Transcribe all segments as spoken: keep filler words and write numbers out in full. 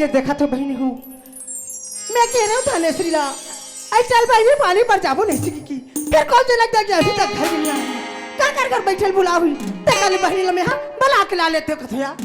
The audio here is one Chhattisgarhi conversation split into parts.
ये देखा तो बहिनी हूँ, मैं कहे रहे हूँ धनेश्वरी ला, "अई चल बहिनी, पानी बर जाबो नहीं सीखी की।" फेर कौन जनक देख अभी तक घर में नहीं आया। कर कर कर बैठल बुला हुई, ते काली बहिनी ला मैं हा बला के ला लेते हो कथया।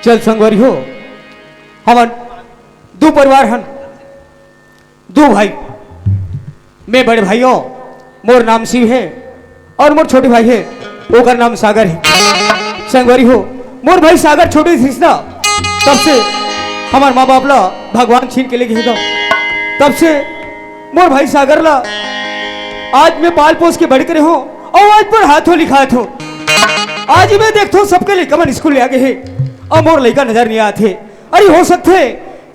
चल संगवारी हो, हमन दू परिवार हन, दू भाई। मैं बड़े भाई हों, मोर नाम शिव हे, अउ मोर छोटे भाई हे, ओकर नाम सागर हे। संगवारी हो, मोर भाई सागर छोटे रहिस ना, तब से हमर माँ बाप ला भगवान छीन के ले गे हे गा। तब से मोर भाई सागर ला आज मैं पाल पोस के बड़े करे हों, अउ आज पढ़ात हों लिखात हों। आज मैं देखथों सबके लइका मन स्कूल ले आ गे हे, अउ मोर लइका नजर नहीं आत हे। अरे हो सकथे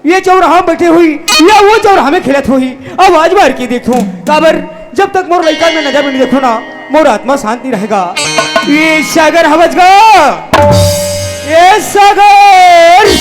ये चौराहा में बैठे होही या वो चौराहा में खेलत होही। अब आज बार के देखथों, काबर जब तक मोर लइका में नजर में नहीं देखों ना, मोर आत्मा शांत नहीं रहेगा। ये सागर हवस गा, ये सागर।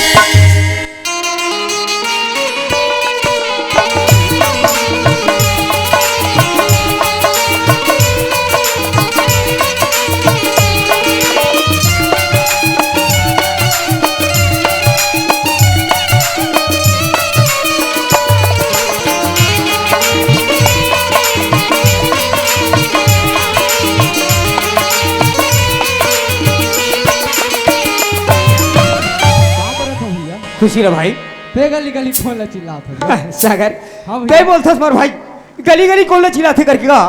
का करत हो भैया? खुशी रह भाई। ते गली गली कोन ला चिल्लात हो? सागर, हाँ भैया। ते बोलथस मोर भाई, गली गली कोन ला चिल्लाथे करके गा?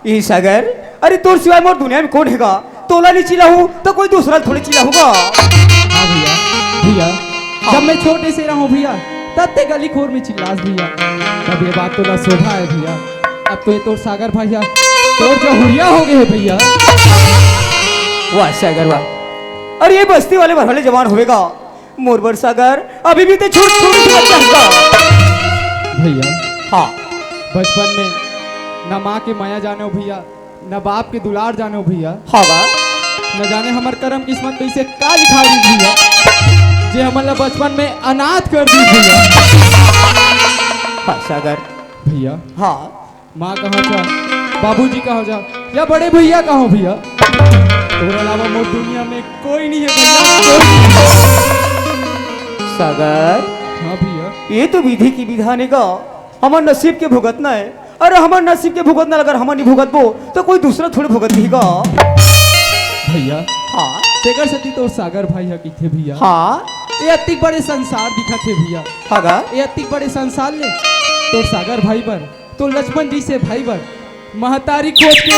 ई सागर, अरे तोर सिवाय मोर दुनिया में कोन हे गा? तोला नहीं चिल्लाहूँ तो कोई दूसरा थोड़ी चिल्लाहूँ गा। हाँ भैया, भैया, हाँ। जब मैं छोटे से रहों भैया, तब ते गली खोर में चिल्लास भैया, तब ये बात तोला शोभा हे भैया। अब तो ये तोर सागर भैया तोर जहुरिया हो गे हे भैया। वाह सागर वाह, अरे ये बस्ती वाले भर वाले जवान होवेगा। मोर बर सागर, अभी भी ते छोट छोट से बच्चा हस गा। भैया, हाँ। बचपन में न माँ के मया जानेव भैया, न बाप के दुलार जानेव भैया। हाँ बा। न जाने हमर करम किस्मत में इसे का लिखा रहिस भैया, जे हमन ला बचपन में अनाथ कर दिस भैया। हाँ सागर। भैया। हाँ। माँ कहों जा, बाबूजी कहों जा, या बड़े भैया कहों भैया, तोर अलावा मोर दुनिया में कोई नहीं हे भैया, कोई नहीं। सागर, हाँ भैया। ये तो विधि के विधान हे गा, हमर नसीब के भुगतना हे। अरे हमर नसीब के भुगतना, अगर हमन नहीं भुगतबो तो कोई दूसरा थोड़ी भुगतही गा। भैया, हाँ। तेकर सेती तोर सागर भाई हा कहिथे भैया। हाँ। ये अतिक बड़े संसार दिखत हे भैया। हाँ गा। ये अतिक बड़े संसार ले तोर सागर भाई बर, तोर लक्ष्मण जइसे भाई बर महतारी खोज के।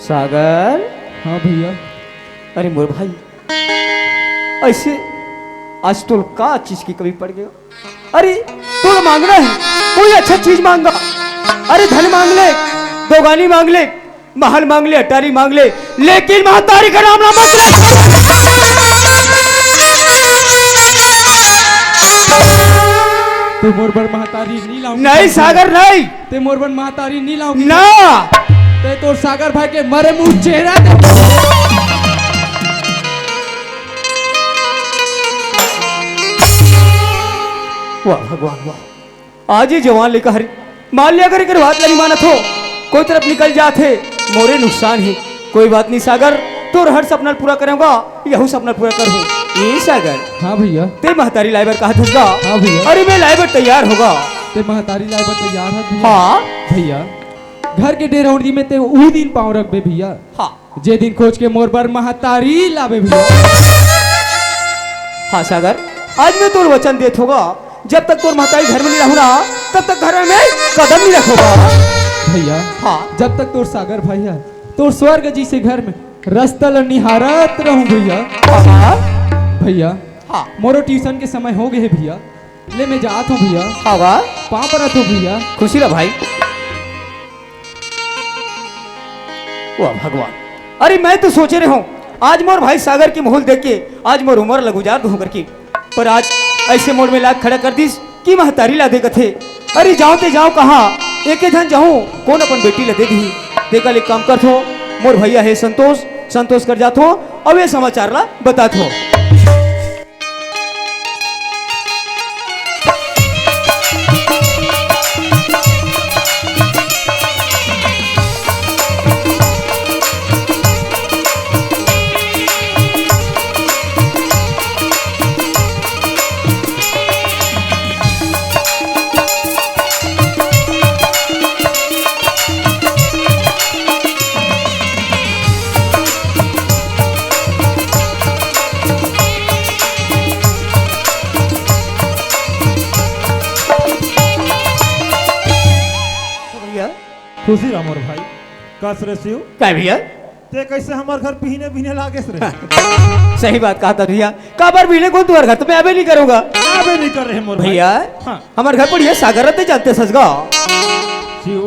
सागर। हाँ भैया। अरे मोर भाई, अइसे आज तोला का चीज की कमी पड़ गे? अरे तोला मांगना हे, कोई अच्छा चीज मांग गा। अरे धन मांग ले, दोगानी मांग ले, महल मांग ले, अटारी मांग ले, लेकिन महतारी का नाम ना मत ले। तैं मोर बर महतारी नी लाव। नहीं सागर, नहीं। तैं मोर बर महतारी नी लाव। ना। तैं तोर सागर भाई के मरे मुंह चेहरा दे। वाह भगवान वाह। आज ये जवान लइका हरे, मान लिया अगर एकर बात ला नहीं मानत हो, कोई तरफ निकल जात हे, मोरे नुकसान हे। कोई बात नहीं सागर, तोर हर सपना पूरा करूंगा, यहू सपना पूरा करहूं। ए सागर। हाँ भैया। तैं महतारी लाए बर कहत हस गा? हाँ भैया। अरे मैं लाए बर तैयार हों गा। तैं महतारी लाए बर तैयार हस भैया? हाँ। भैया, घर के डेरौंदी में तैं उही दिन पाँव रखबे भैया। हाँ। जे दिन खोज के मोर बर महतारी लाबे भैया। हाँ सागर, आज मैं तोर वचन देत हों गा, जब तक तोर महतारी घर में नहीं रहूं ना, तब तक घर में कदम नहीं रखों गा। भैया, हाँ। जब तक तोर सागर भाई हे, तोर स्वर्ग जइसे घर में रस्ता ल निहारत रहूं भैया। हाँ। भैया, हाँ। मोरो ट्यूशन के समय हो गए हे भैया, ले मैं जात हूँ भैया। हाँ बा। पाँव परत हूँ भैया। खुशी रह भाई। वाह भगवान, अरे मैं तो सोचे रहे हूँ आज मोर भाई सागर के माहौल देख के आज मोर उमर ल गुजार दूँ करके, पर आज ऐसे मोड़ में लाग खड़ा कर दिस कि महतारी ला दे कथे। अरे जाओ ते जाओ कहाँ, एके झन जाऊँ, कौन अपन बेटी ला दे दी। तेकर ले काम करथो, मोर भैया हे संतोष, संतोष कर जाथो, अब ये समाचार ला बताथो। भैया। खुशी रह मोर भाई। कस रे शिव। काय भैया? ते कैसे हमर घर बिहने बिहने लागेस रे? सही बात कहा था भैया। काबर बिहने कौन तुम्हारे घर? तो मैं अबे नहीं करूंगा। अबे नहीं कर रहे मोर भाई। भैया, हाँ। हमर घर पर ये सागर रहते जानते ससगा। शिव,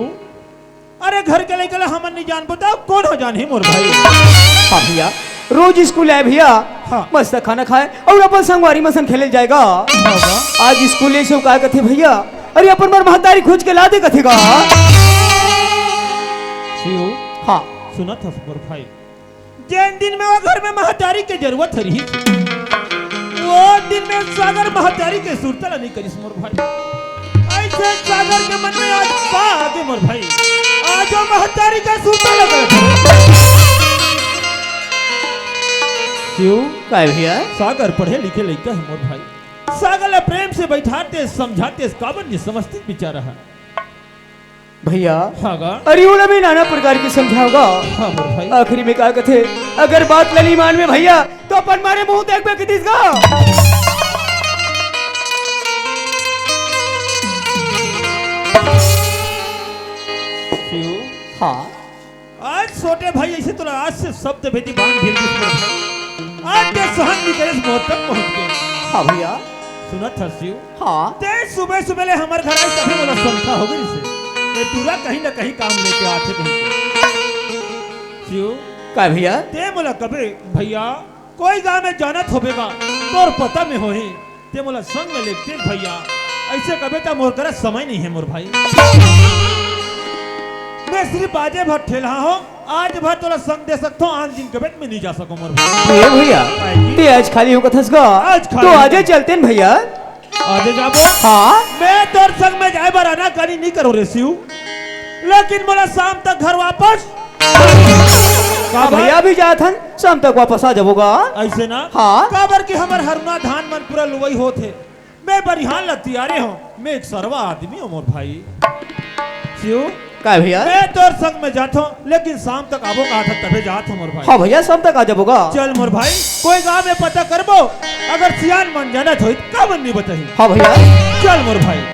अरे घर के लइका ला हमन नहीं जानबो त कौन हो जानही मोर भाई? हाँ भैया, रोज स्कूल आए भैया, हाँ। मस्त खाना खाए और अपन संगवारी मन संग खेले जाएगा। हाँ बा। आज स्कूल से का कथे भैया, अरे अपन बर महतारी खोज के ला दे कथे गा। शिव, हाँ। सुनत हस मोर भाई, जेन दिन में वो घर में महतारी के जरूरत रही, वो दिन में सागर महतारी के सुरता ला नहीं करिस मोर भाई। ऐसे सागर के मन में आज पा आगे मोर भाई, आज वो महतारी का सुरता लगा। शिव, काय भैया? सागर पढ़े लिखे लइका है मोर भाई। सागर ला प्रेम से बैठाते, समझाते, काबर नहीं समझते बेचारा है। भैया, हाँ गा। अरे ओला भी नाना प्रकार के समझाओगा। हाँ मोर भाई। आखिरी में का कथे, अगर बात ला नहीं मान में भैया, तो अपन मारे मुंह देख बेक दिस गा। शिव। हाँ। आज छोटे भाई ऐसे तोला आज से शब्द भेदी बांध ढील दिस मोर भाई। आज के सहन नहीं करे मोर तक पहुंच गए। हाँ भैया। सुनत हस शिव? हाँ। ते सुबह सुबह ले हमर घर आए तभी मोला शंका हो गई से। ये टूरा कहीं ना कहीं काम लेके आथे कहीं के। शिव। का भैया? ते मोला कबे भैया कोई गांव में जानत होबे गा, तोर पता में होही। ते मोला संग में लेगते भैया, ऐसे कबे त मोर करा समय नहीं है मोर भाई। मैं सिर्फ आजे भर ठेलहा हो, आज भर तोला संग दे सकथो, आज दिन के बेट में नहीं जा सको मोर भाई। ए भैया, काहे कि ते आज खाली हो कथस गा? आज खाली तो हो। आजे चलते न भैया। आजे जाबो? हाँ। मैं तोर संग में जाए बर आनाकानी नहीं करो रे शिव, लेकिन मोला शाम तक घर वापस। का अब भैया भी जात हन, शाम तक वापस आ जाबो गा। ऐसे ना? हाँ। काबर कि हमर हरुना धान मन पूरा लुवई होत हे। मैं बनिहार ला तियारे हूँ, मैं एक सरवा आदमी हूँ मोर भाई। शिव, का भैया? मैं तोर संग में जात हूँ, लेकिन शाम तक आबो कहा था, तबे जात हूँ मोर भाई। हाँ भैया, शाम तक आ जाबो गा। चल मोर भाई, कोई गांव में पता करबो, अगर सियान मन जानत होई, का मन नहीं बताही। हाँ भैया। चल मोर भाई।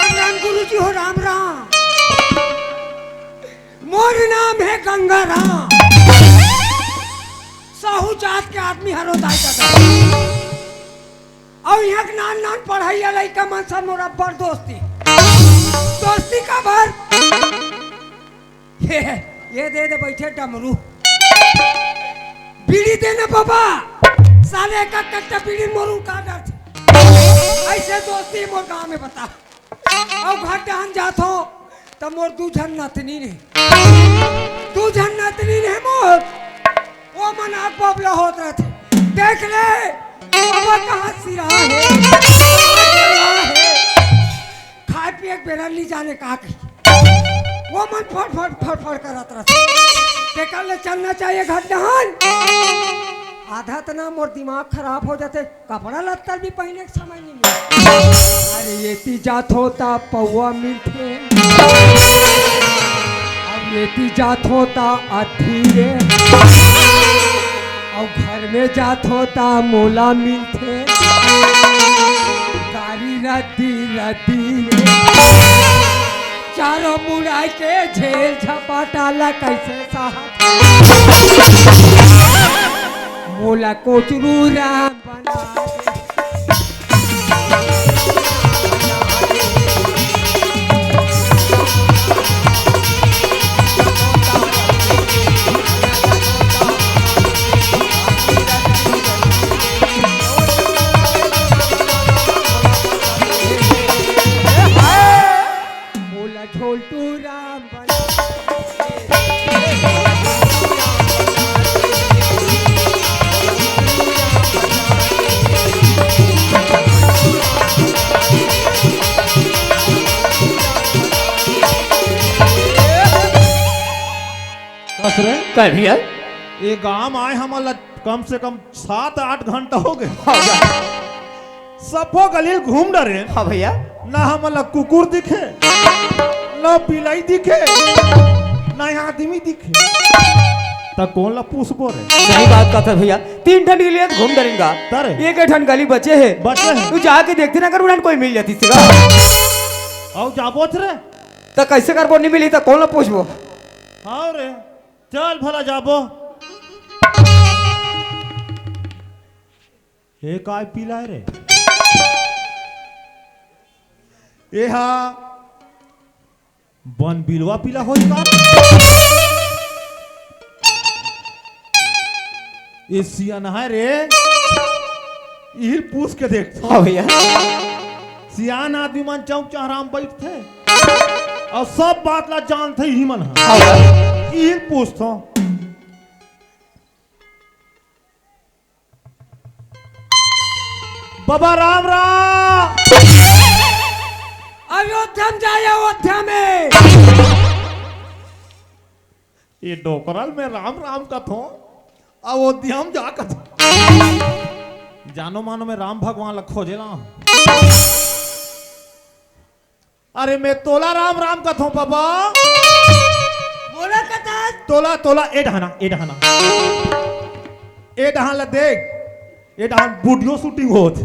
राम राम गुरुजी हो, राम राम। मोर नाम है गंगा राम। साहू जात के आदमी हरो दाई दादा। अउ इहाँ के नान नान पढ़इया लइका मन से मोर अब्बड़ दोस्ती। दोस्ती काबर? ये, ये दे दे बइठे डमरू। बीड़ी दे ना बाबा। साले एक एक कट्टा बीड़ी मोर उनका डर। ऐसे दोस्ती मोर गांव में बता। अउ घर डहन जात हो, त मोर दू झन नतनी ने। दू झन नतनी ने मोर। ओ मन आग बबला होत रहथे। देख ले, अब कहाँ सिरा हे? खाए पिए के बेरा ली जाने का कही। वो मन फड़ फड़ फड़ फड़ करत रहथे। तेकर ले चलना चाहिए घर डहन। आधा तना मोर दिमाग खराब हो जाथे। कपड़ा लत्ता भी पहिने के समय नहीं मिले। अरे एती जात हो ता पौवा मिलथे, अब एती जात हो ता अधी रे, अउ घर में जात हो ता मोला मिलथे। गारी रद्दी रद्दी रे, चारों मुड़ा के झेल झपाटा ला कैसे सहा। मोला कोचरू राम बना दे। मोला झोलटू राम बना। कस रे? का भैया? ये गांव आए हमन ला कम से कम सात आठ घंटा हो गए। सब्बो गली ल घूम डरेन। हाँ भैया। ना हमन ला कुकुर दिखे, ना बिलाई दिखे, ना आदमी दिखे। त कोन ला पूछबो रे? सही बात कहत हे भैया, तीन ठन गली घूम डरेन गा। त रे? एक ठन गली बचे हे। बचे हे। तू जाके देखते ना, अगर उन्हें कोई मिल जाती गा। अउ जाबोच रे। त कैसे करबो, नहीं मिली त कोन ला पूछबो? हाँ रे, चल भला जाबो। ए काय पीला हे रे? ए हा बन बिलवा पीला होई का? ए सियान हे रे, इही ल पूछ के देख। हाँ भैया। सियान आदमी मन चौक चौराहा म बइठथे अउ सब बात ला जानथे इही मन ह। हाँ भैया। इही ल पूछथों। बाबा राम राम। अयोध्या में जाए, अयोध्या में। ये डोकरा ल मैं राम राम कथों, अयोध्या में जा कथों। जानो मानो मैं राम भगवान ला खोजे ला हूँ। अरे मैं तोला राम राम कथों बाबा। मोला कथस? तोला, तोला, ए डहाना, ए डहाना। ए डहान ला देख, ए डहान video shooting होत हे।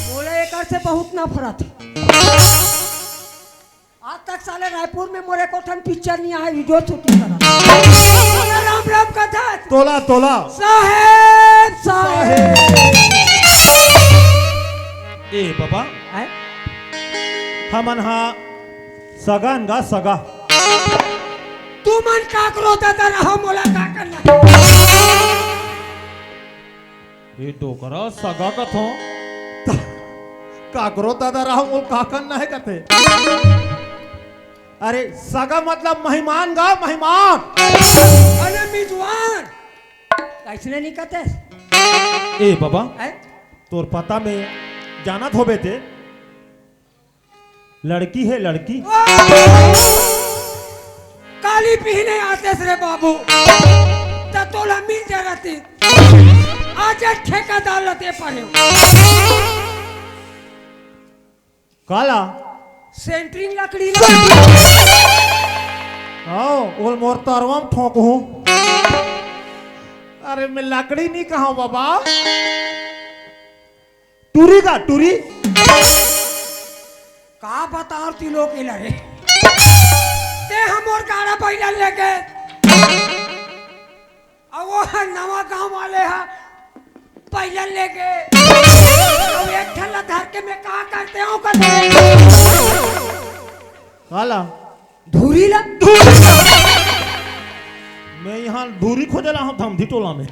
मोला एकर से बहुत नफरत हे। आज तक साले रायपुर में मोर एको ठन picture नहीं आए, video shooting करा। मोला राम राम कथस। तोला, तोला। साहेब, साहेब। ए बाबा, आय? हमन हा सगा अन गा सगा। तुमन काकरो ददा रहो, मोला का करना? ये डोकरा सगा कथों। काकरो ददा रहो, मोला का करना हे कथे। अरे सगा मतलब मेहमान गा, मेहमान। अरे मिजवान। कैसने नहीं कथे? ए बाबा, हैं? तोर पता में जानत होबे ते? लड़की हे, लड़की। काली पीने आतेस रे बाबू, त तोला मिल जा रहती। आज एक ठेकेदार लते पड़े। काला? सेंटरिंग लकड़ी ला। हाँ, ओल मोर तरवा म ठोकहूँ। अरे मैं लकड़ी नहीं कहा बाबा। टूरी का, टूरी। का बताओ ती लोग इला रे। ते हमर गाड़ा बैलन लेके। अब वो नवा गांव वाले हा बैलन लेके। अब एक ठन ला धर के मैं का करते हूँ, करते। काला? धूरी ला? मैं यहाँ धूरी खोजे ला हूँ धमधी टोला में।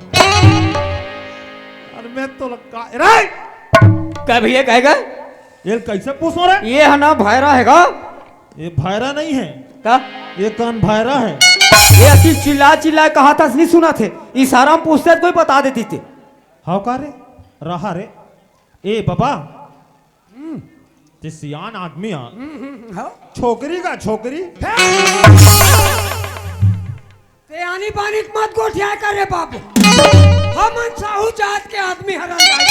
अरे मैं तो लग का, रे! का भैया कहेगा? ये कैसे पूछो रे? ये है ना भैरा है का? ये भैरा नहीं है। का? ये कान भैरा है। ये अति चिल्ला चिल्ला कहा था, नहीं सुना थे। इशारा में पूछते तो कोई बता देती थी। हाँ का रे? रहा रे। ए बाबा, ते सियान आदमी हा। हम्म, हम्म, हाँ। छोकरी का छोकरी? ते आनी बानी के मत गोठिया करे बाबू। हमन साहू जात के आदमी हरन जाए।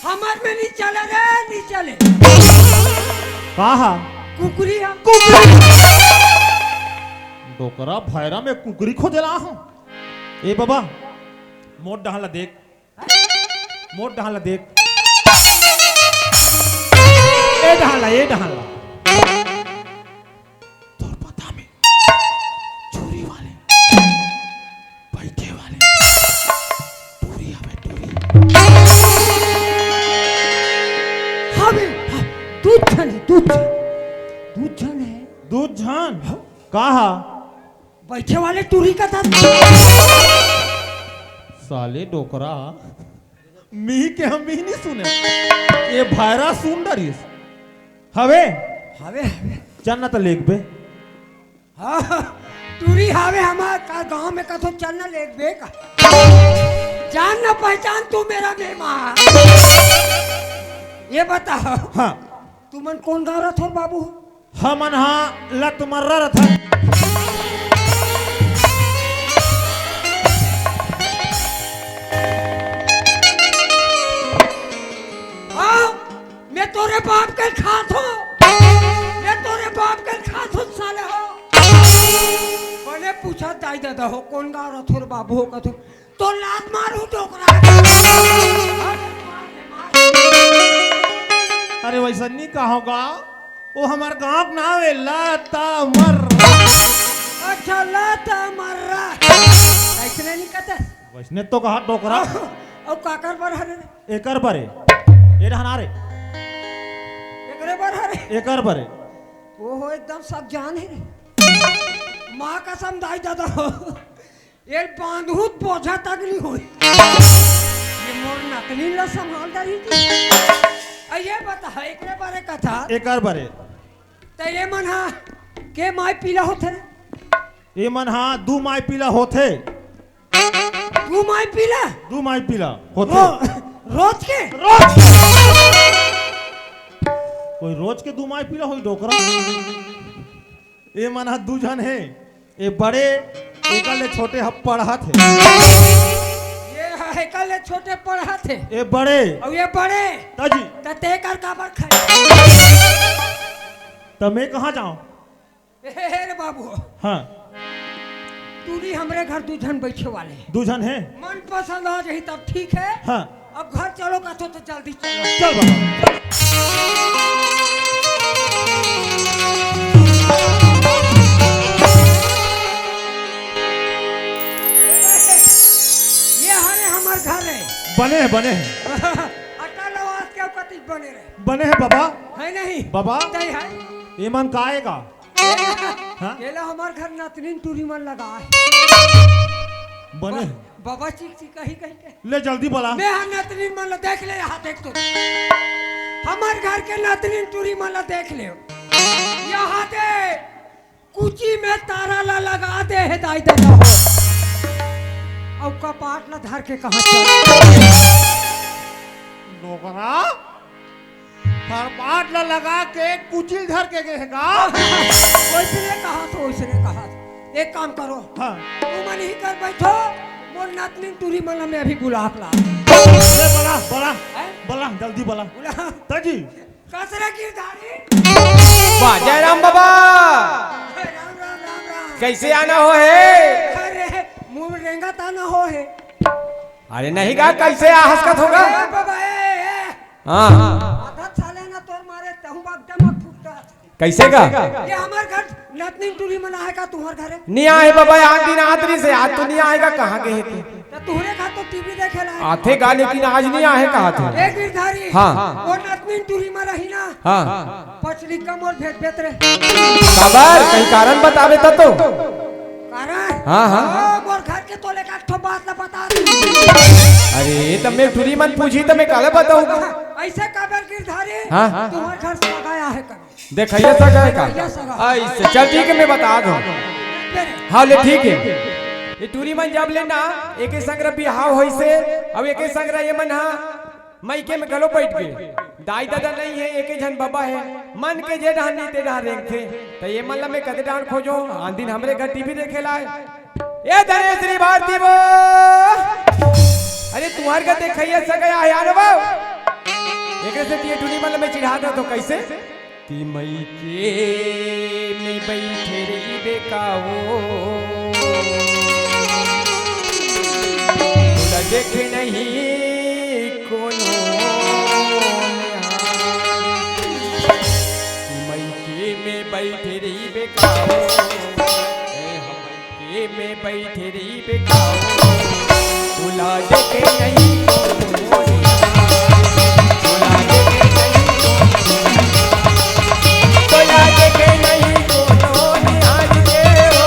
हमर में नहीं चले रे, नहीं चले। का हा? कुकरी हा। डोकरा भैरा में कुकरी खोदेला हा। ए बाबा, मोर डहन ला देख। मोर डहन ला देख। ए डहन ला, ए डहन ला। तोर पता में चूरी वाले, बैठे वाले, टूरी हवे, टूरी। हवे, हाँ, दू झन हे, दू झन। दू झन हे। दू झन? हाँ। का हा? बैठे वाले टूरी का था। साले डोकरा, मी के हम मी नहीं सुने। ये भायरा सुन डरिस। हवे? हवे, हवे। चल ना तो लेगबे। हाँ, टूरी हवे हमार का गांव में कथो चल ना लेगबे का। जान ना पहचान तू मेरा मेहमान। ये बताओ। हाँ। तुमन कौन गांव रथो बाबू? हमन हा लतमर्रा रथन। हाँ, मैं तोरे बाप के खात हो, मैं तोरे बाप के खात हो साले हो। बने पूछा दाई ददा हो, कौन गाँव रथोर बाबू हो कथो। तो लात मारू डोकरा। अरे वैसा नहीं कहो गा, वो हमार गांव के नाम है लाता मर्रा। अच्छा, लाता मर्रा। ऐसने नहीं कहते। वैसने तो कहा डोकरा। और काकर बर हरे रे? एकर बरे। ये डहना रे। एकरे बर हरे? एकर बरे। ओहो, एकदम सब जान है रे। माँ कसम दाई दादा हो। ये बांधूत बोझा तक नहीं होई। ये मोर नकली ला संभाल दाई जी। आ ये बता, एकरे बारे कथा। एकर बरे। त ये मन हा के माई पीला होथे? ये मन हा दू माई पीला होथे। दू माई पीला? दू माई पीला होथे। रो-, रोज के? रोज। कोई रोज के दू माई पीला होई डोकरा? ये मन हा दू झन हे। ए बड़े, एकर ले छोटे ह पढ़त हे। ये ह एकर ले छोटे पढ़त हे। ए बड़े। अउ ये बड़े। ताजी। त तेकर काबर खाए? त मैं कहाँ जाऊँ? ए, हे रे बाबू। हाँ। टूरी हमरे घर दू झन बैठे वाले हे। दू झन हे? मन पसंद आ जाही तब ठीक हे। हाँ। अब घर चलो कथो तो जल्दी चलो। चल बाबा। ये हरे हमर घर हे। बने हे, बने हे। अटल आवास के कति बने रहे। बने हे बाबा। हे नहीं? बाबा। तय हे। एमन का आएगा? हाँ? एला हमर घर नतनीन टूरी मन लगा हे। बने हे। बा-, बाबा चिक चिक कही कही के। ले जल्दी बला। मैं हा नतनीन मन ला देख ले, यहाँ देख तो। हमर घर के नतनीन टूरी मन ला देख ले। यहाँ दे, कुची में तारा ला लगा दे हे दाई दादा हो। अउ कपाट ला धर के कहाँ चल? नोकरा? खरपाट ला लगा के कुचिल धर के गे हे का? वैसने कहा तो, वैसने कहा तो। एक काम करो। हाँ। तुमन ही कर बैठो, मोर नतनीन टूरी मन ला मैं अभी बुला के ला। ले बला, बला, हैं? बला, जल्दी बला। बुला। ताजी। कसरा गिरधारी। वाह, जय राम बाबा। राम, राम, राम, राम। कैसे आना हो हे? अरे, मुंह रेंगत आना हो हे। अरे नहीं गा, कैसे आ हंसकत होगा? ए बाबा, ए, ए। हाँ। आधा साले ना तोर मारे, तहु एकदम फुटता। कैसे गा? ये हमर घर नतनीन टूरी मन आहे का तुहर घरे? नहीं आहे बाबा, आज दिन आत रहिसे, आज तो नहीं आएगा, कहाँ गए थे? तो तुहरे घर तो टीवी देखे ला। आथे गा, लेकिन आज नहीं आहे, कहा थे? ए गिरधारी। हाँ। वो नतनीन टूरी मन रही ना। हाँ। पछली कमर भेज देत रे। काबर? कहीं कारण बताबे त तो। कारण? हाँ, हाँ। ओ, मोर घर के तोले का एक ठो बात ला बता दे। अरे, त मैं टूरी मन पूछी त मैं काला बताऊँ? ऐसे काबर गिरधारी? हाँ। तुम्हर घर सगा आहे का? देखइया सगा हे का? देखइया सगा। ऐसे, चल ठीक हे, मैं बता दूँ। फिर? हाँ, ले ठीक हे। ये टूरी मन जब ले ना एके संग बिहाव होइसे, अब एके संग ये मन हा मइके में घलो बइठ गे। दाई ददा नइ हे, एके झन बबा हे, मन के जे डहन नी ते डहन रेंगथे। त ये मन ला मैं कते डहन खोजों, आन दिन हमरे घर टीवी देखे लाए। ए धनेश्वरी भारती बो, अरे तुंहर घर देखइया सगा हे ना बो। एकरे से ये टूरी मन ला मैं चिढ़ा देथों कइसे? कि मइके में बइठे रहिबे का वो, तोला देखे नहीं कोनो निहार। कि मइके में बइठे रहिबे का वो, ए, हम के में बइठे रहिबे का वो, तोला देखे नहीं कोनो निहार। तोला देखे नहीं कोनो निहार। तोला देखे नहीं कोनो निहार रे वो।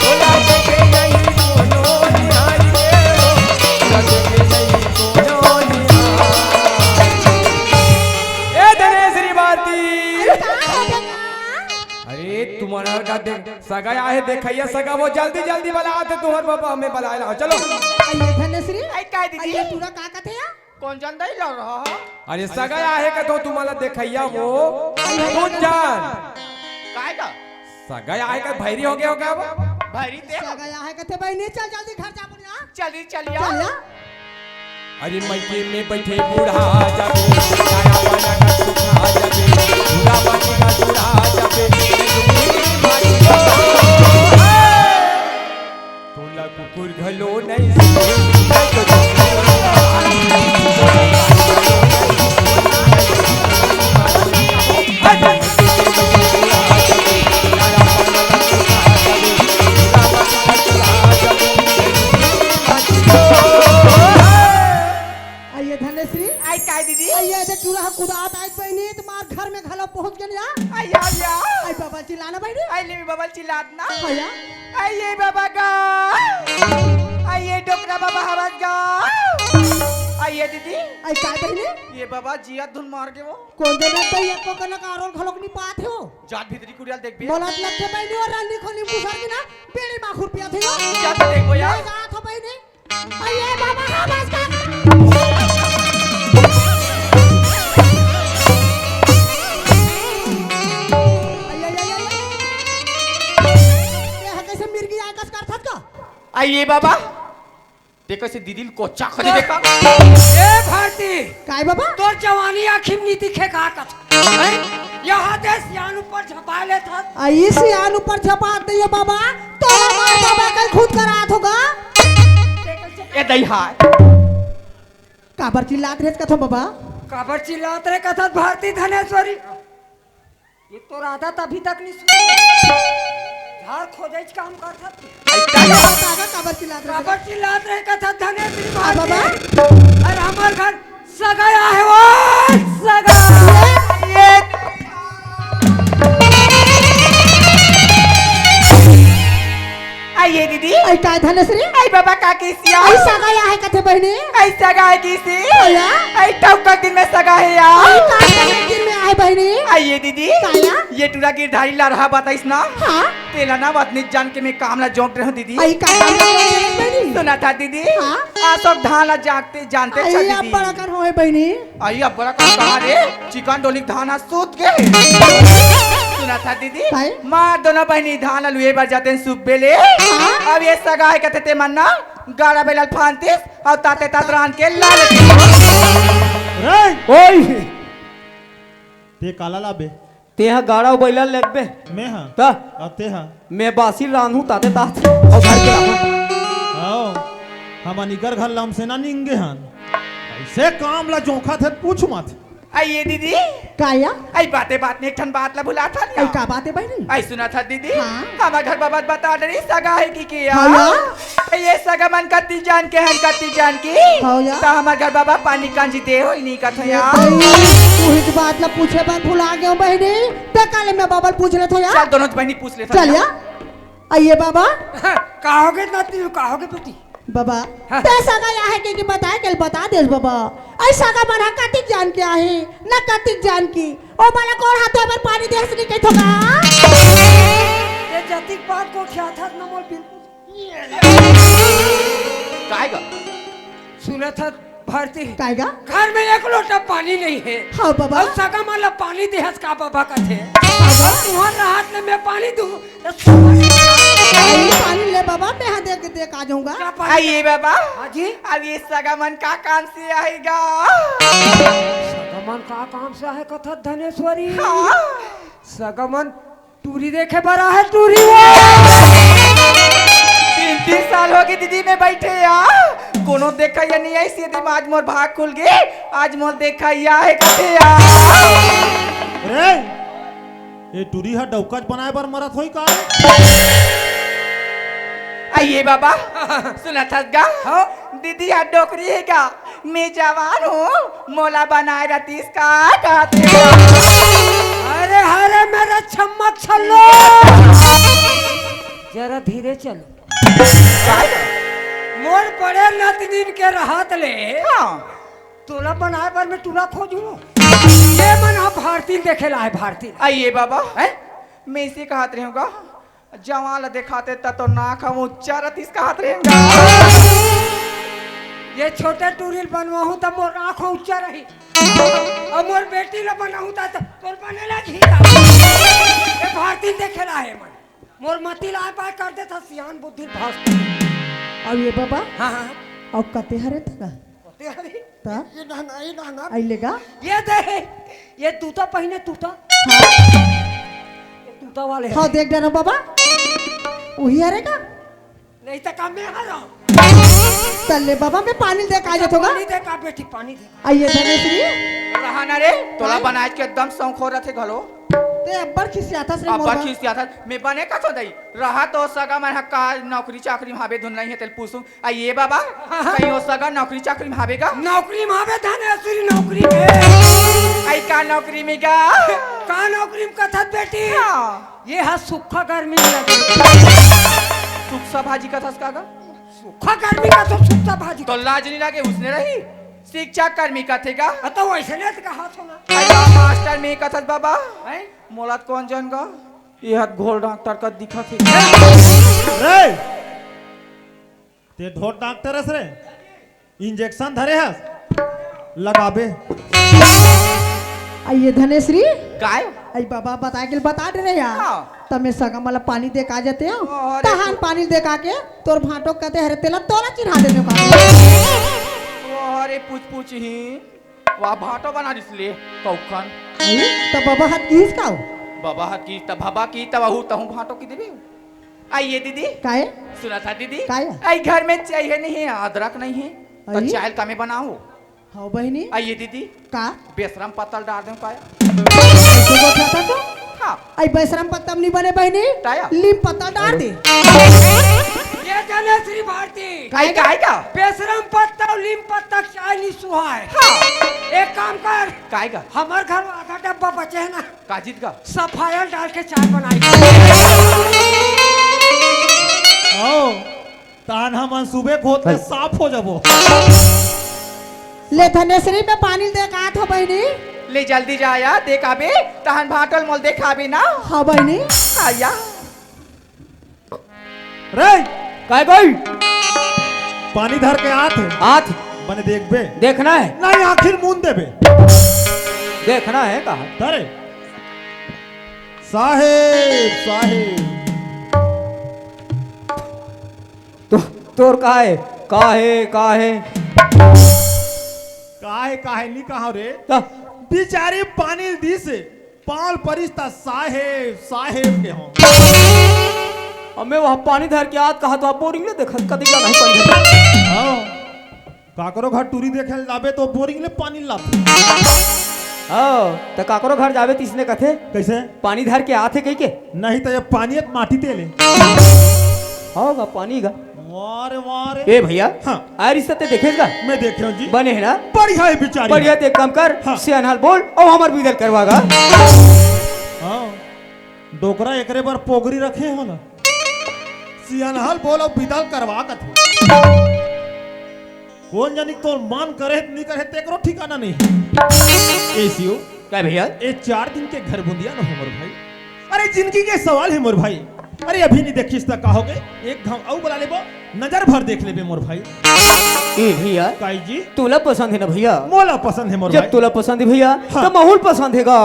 तोला देखे नहीं कोनो निहार। तोला देखे नहीं कोनो निहार रे वो। तोला देखे नहीं कोनो निहार। ए धनेश्वरी भारती। अरे का हो गया? अरे तुम्हारा का देख सगा आहे देखइया सगा वो जल्दी जल्दी बलाथे तुंहर बबा हमें बलाए ला। चलो। अइए धनेश्वरी। आई काय दीदी? अइए टूरा का कथे या? कोन जन दई लड़ रहा है? अरे सगा आहे कथों तुम्हारा देखइया वो। अइए कोन जन? काय का? सगा आहे का भैरी हो गया हो क्या वो? भैरी ते? सगा आहे कथे बहिनी, चल जल्दी घर जा बोलिया। चली चलिया। चलिया। अरे मइके में बइठे बूढ़ा जाबे, नया बना का सुखा जाबे, बूढ़ा बनी का बूढ़ा जाबे, तोला कुकुर घलो नहीं सुने। अइए धनेश्वरी। आई काय दीदी? अइए दे टूरा ह कुदात आइस बहिनी, तुम्हार घर में घलो पहुंच गेन या। आई आ गया। आई बबा चिल्लाना बहिनी। आई ले बबा चिल्लात ना। अइया। आई ये बबा का। आई ये डोकरा बबा हवस का। आई ये दीदी। आई काय बहिनी? ये बबा जिया धुन मार के वो। कोन जन दई एको कनक आरोल घलोक नी पात हो। जात भीतरी कुरियाल देखबे। मोला लगथे बहिनी अउ रानी खोली मुसर के ना बेड़ी माखुर पिया थे। जात देखबो यार। मैं जात हो बहिनी। अरे बाबा, हाँ, बस कर। अरे, अरे, अरे, अरे। ये ह कइसे मिर्गी आए कस करथस का? आइए बाबा। ते कइसे दीदी ल कोच्चा खरीदे का? ए भारती। काय बाबा? तोर जवानी आँखी में नी दिखे का कस? हैं? यहाँ दे सियान ऊपर झपा लेथस। आ, ई सियान ऊपर झपा दे ये बाबा, तो हमार बाबा कल खुद करात होगा। ए दई हाय। काबर चिल्लात रेस कथो बाबा? काबर चिल्लात रे कथत भारती धनेश्वरी? ये तो राधा त अभी तक नहीं सुनी। झार खोजे काम करथस। काबर चिल्लात रे? काबर चिल्लात रे कथत धनेश्वरी आ, भारती? बाबा। अरे हमार घर सगा आहे वो, सगा। ये आइए दीदी। आई काय धनेश्वरी? आई बाबा का किसिया? आई सगा आहे कथे बहिनी? आई सगा आहे किसी? भैया? आई टौका दिन में सगा आहे यार। आई काय दिन में आहे बहिनी? आइए दीदी। काया? ये टूरा गिरधारी लड़हा बताइस ना? हाँ। तेला ना बात नहीं जान के मैं काम ला जोंक रहा हूँ दीदी। आई का काम ला जोंक रहा हूँ बहिनी? सुना था दीदी? हाँ। आ सब धान ला जागते जानते आई छा अब दीदी। बड़ा कर होए बहिनी। आई अब बड़ा कर कहा रे, चिकन डोली धान हा सूत गे। सुना था दीदी? काय? माँ दोनों बहिनी धान ला लुए बर जाते हैं सुबह ले। हाँ। अब ये सगा आहे कथे ते मन ना गाड़ा बेलाल फांतिस अउ ताते तात रान के लाल। रे, ओए! ते काला लाबे? तेहा गाड़ा अउ बइला लेगबे। मैं हा। त? अउ तेहा? मैं बासी रांधू ताते तात। अउ घर के लाबो। आओ, हमन इकर घर लम से ना निंगे हन। ऐसे काम ला जोखा थे पूछ मत। आइए दीदी। काया? आई बाते बात में एक ठन बात ला भुला था आई का बात है बहिनी? आई सुना था दीदी? हाँ। हमार घर बाबा बता डरी सगा आहे कि के हाँ या? ये सगा मन कति जान के हन, कति जान की। हाँ या। त हमार घर बाबा पानी कांजी दे हो नहीं कथो या। तू ही बात ला पूछे बर भुला गयो बहिनी। ते काले मैं बाबा पूछ लेथो या। चल दोनों बहिनी पूछ लेथो चल या। या। आइए बाबा। हाँ, का होगे नाती, का होगे बेटी? बाबा, हाँ। ते सगा आहे के, के बताए के बता देस बाबा। आई सगा मन हा कतिक जान के आहे, ना कतिक जान की। ओ बाला कोन हाथ में पानी देस नहीं कहिथो का? ये जतिक बात को क्या था न मोर बिल्कुल। काय गा? सुनत हस भारती? काय गा? घर में एक लोटा पानी नहीं है। हाँ बाबा। अउ सगा मन ला पानी देहस का बाबा कथे। हाँ बाबा। अउ तुहर रहत ले मैं पानी दूँ, त सुन। अरे पानी ले बाबा, मैं हा दे के, दे के आ जाऊंगा। का पानी? आइए बाबा। हाँ जी। अब ये सगा मन का काम से आएगा? सगा मन का काम से आहे कथस धनेश्वरी? हाँ। सगा मन टूरी देखे बर आहे, टूरी वो। तीन, तीन साल होगे दीदी मैं बइठे या, कोनो देखइया नइ आइस, ये दिन आज मोर भाग खुल गे, आज मोर देखइया हे कथे या। रे, ये टूरी ह डौका बनाए बर मरत होही का? आइए बाबा, सुनत हस गा? हाँ। दीदी ह डोकरी हे गा? मैं जवान हूँ, मोला बनाए रतिस का कहत हे। अरे, अरे, मेरा छम्मक छल्लो। जरा धीरे चलो। मोर बड़े नतनीन के रहत ले, हाँ। तोला बनाए बर मैं टूरा खोजूं। ये मन ह भारती ल देखे ला हे, भारती ल। आइए बाबा, हैं? मैं इसे कहत रहूंगा। जवान ल देखाते त तोर नाक ह ऊंचा रतिस कहत रहेंगा। ये छोटे टूरी ल बनवाहूं त मोर आंख ह ऊंचा रही। अउ मोर बेटी ल बनाहूं त, त तोर बने ला घी का। ये भारती ल देखे ला हे मन। मोर मती ल आय पाय कर देथस, सियान बुद्धि भ्रष्ट। अउ ये बाबा? हाँ, हाँ। अउ कते हरे तगा? कते हरे? त? ये डहना, ये डहना। अइले गा? ये दे, ये तूता पहिने, तूता। हाँ। ये तूता वाले हाँ, हरे। देख डहना बाबा। उही हरे का? नहीं त का मैं हरंव। त ले बाबा, मैं पानी दे के आ जाथंव गा। पानी दे का बेटी, पानी दे। आइए धनेश्री। रहा ना रे, तोला हाँ? बनाए के एकदम शौक हो रथे घलो। ते अब्बड़ खिसियाथस रे मोर अब्बड़ बर। खिसियाथस, मैं बने कथंव दई। रहा तो सगा मन ह का नौकरी चाकरी म हाबे धुन नहीं हे, तेल पूछूं। आ ये बाबा, हाँ, हाँ। कहीं ओ सगा नौकरी चाकरी म हाबे गा? नौकरी म हाबे धनेश्री, नौकरी में। आई का नौकरी में गा? का नौकरी म कथस बेटी? हाँ। ये ह सुक्खा गर्मी में लगे। सुक्खा भाजी कथस का गा? सुक्खा गर्मी का तो सुक्खा भाजी तो का। लाज नहीं लागे, उसने रही। शिक्षा कर्मी कथे गा? अ, तो वैसे नहीं तो कहा सुना। अरे मास्टर में कथस बाबा। हैं? मोला त कोन जन गा? ये हत घोर डॉक्टर का दिखत हे। रे! ते ढोर डॉक्टर हस रे? इंजेक्शन धरे हस? लगाबे। आइए धनेश्री। काय? आई बाबा बताए के बता दे रे यार। हाँ। त मैं सगा मन ला पानी दे के आ जाथंव। अरे तहान तू पानी दे के आके तोर भांटो कते हरे तेला तोला चिन्हा देने का। अरे पूछ पूछ ही। वाह, भांटो बना दिस ले, कौखन। अरे, त बाबा हत किहिस का? बाबा हत किहिस त बाबा की त वहू तहूँ भांटो की देबे। आइए दीदी। काहे? सुनत हस दीदी? काहे? आई घर में चाय हे नहीं हे, अदरक नहीं हे, त अरे? चाय ल कमे बनाओ। हाँ बहिनी। आइए दीदी। का? बेसरम पत्ता ल डार देंव काया? कैसे बोलत हस तो? हाँ। आई बेसरम पत्ता म नहीं बने बहिनी, काया? लीम पत्ता डार दे। ये जाने श्री भारती। काय, काय का? बेसरम पत्ता अउ लीम पत्ता के चाय नहीं सुहाय। हाँ। एक काम कर। काय का? हमर घर में आधा डब्बा बचे हे ना। काजित का? सफाया ल डाल के चाय बनाई। आओ, तहान हमन सुबह खोद के साफ हो जाबो। ले धनेश्री, मैं पानी ल दे के आत हंव बहिनी। ले जल्दी जा या, दे के आबे, तहान भांटो ल मोला देखाबे ना। हाँ बहिनी। आया। रे! काय गई? पानी धर के आत हंव। आत? बने देखबे। देखना हे? नहीं, आखिर मुंद देबे। देखना हे कहा? धरे। साहेब, साहेब। तो, तोर का हे? का हे, का हे? का हे, का हे, नहीं कहा रे। त? बिचारी पानी ल दिस, पांव ल परिस त साहेब, साहेब केहेंव। अबे वहाँ पानी धर के आत कहा तो आप बोरिंग ले देखत कदी का नहीं पानी धर। हाँ। काकरो घर टूरी देखे ल जाबे तो बोरिंग ले पानी लात। हाँ, त काकरो घर जाबे त इसने कथे। कैसे? पानी धर के आत हे कहिके। नहीं त ये पानी हे त माटी तेल हे। हाँ गा, पानी गा। वाह रे, वाह रे। ए भैया, हाँ। आ रिश्ता ते देखे का? मैं देखे हंव जी। बने हे ना? बढ़िया हे बिचारी। बढ़िया, ते एक काम कर, हाँ। सियान हाल बोल अउ हमर बिदा ल करवा गा। हाँ, डोकरा एकरे बर पोगरी रखे हो ना। सियान हाल बोल अउ बिदा ल करवा कथे। कोन जनी तोर मन करे हे, नहीं करे हे, तेकरो ठिकाना नहीं। ए सियो। का भैया? ए चार दिन के घर बुंदिया न हो मोर भाई। अरे जिंदगी के सवाल हे मोर भाई। अरे, अभी नहीं देखिस त का होगे? एक घाव अउ बला लेबो, नजर भर देख लेबे मोर भाई। ए भैया, काई जी? तोला पसंद हे ना भैया? मोला पसंद हे मोर जब भाई। तोला पसंद हे भैया, हाँ। त महूल पसंद हे गा।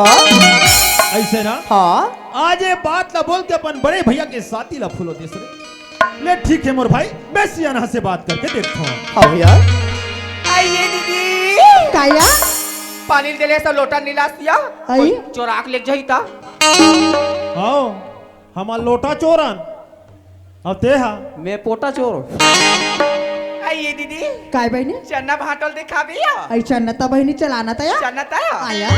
अइसे ना? हाँ। आज ये बात ला बोल के अपन बड़े भैया के साथी ला फूलो देस रे। ले ठीक हे मोर भाई, मैं सियाना से बात करके देखथों। हाँ भैया। आइए दीदी। काया? पानी दे ले, सब लोटा निलास दिया। आई? कोई चोराक ले जाई ता। हाँ, हमार लोटा चोरन। अब ते हा। मैं पोटा चोर। आइए दीदी। काय बहिनी? चन्ना भांटो ल दिखाबे या। आई चन्ना त बहिनी चलाना त या। चन्ना त या। आया।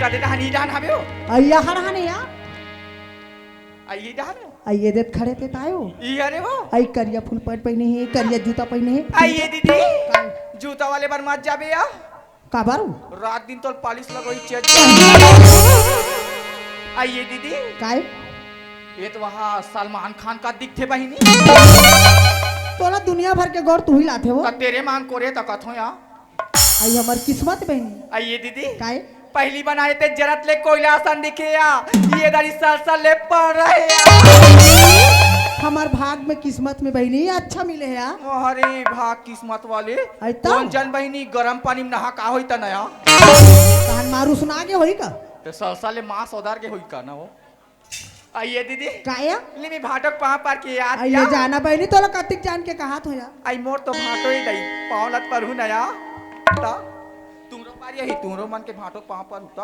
कदे डहान ई डहान हवे हो। आई यहाँ रहने या। आई ई डहान हो। आई ये देत खड़े ते तायो। ई अरे हो। आई करिया फुल पैंट पहिने हे, करिया जूता पहिने हे। आइए दीदी। काय? जूता वाले बर मत जाबे या। काबर? रात दिन तोल पालिश लगोई चेत। आइए दीदी। काय? ये तो वहाँ सलमान खान का दिखथे बहिनी। तोला दुनिया भर के गौर तू ही लाथे वो। त तेरे मान कोरे त कथो या। आई हमर किस्मत बहिनी। आइए दीदी। काय? पहली बनाए ते जरत ले कोयला असन दिखे या। ये दारी सल सल ले पड़ रहे या। हमर भाग में किस्मत में बहिनी अच्छा मिले हे या। अरे भाग किस्मत वाले। आई त? कोन जन बहिनी गरम पानी में नहा का होई त नया? तहन मारू सुना के होई का? ते सल सल ले मांस ओदार के होई का ना वो? आइए दीदी। काया? ले मी भाटो के पाँव पर के याद आइए या। जाना बहिनी तोला कतिक जान के कहात हो या। आई मोर तो भाटो ही दई, पाँव लत पर हूँ नया। त तुमरो पार यही, तुमरो मन के भाटो के पाँव पर हूँ त।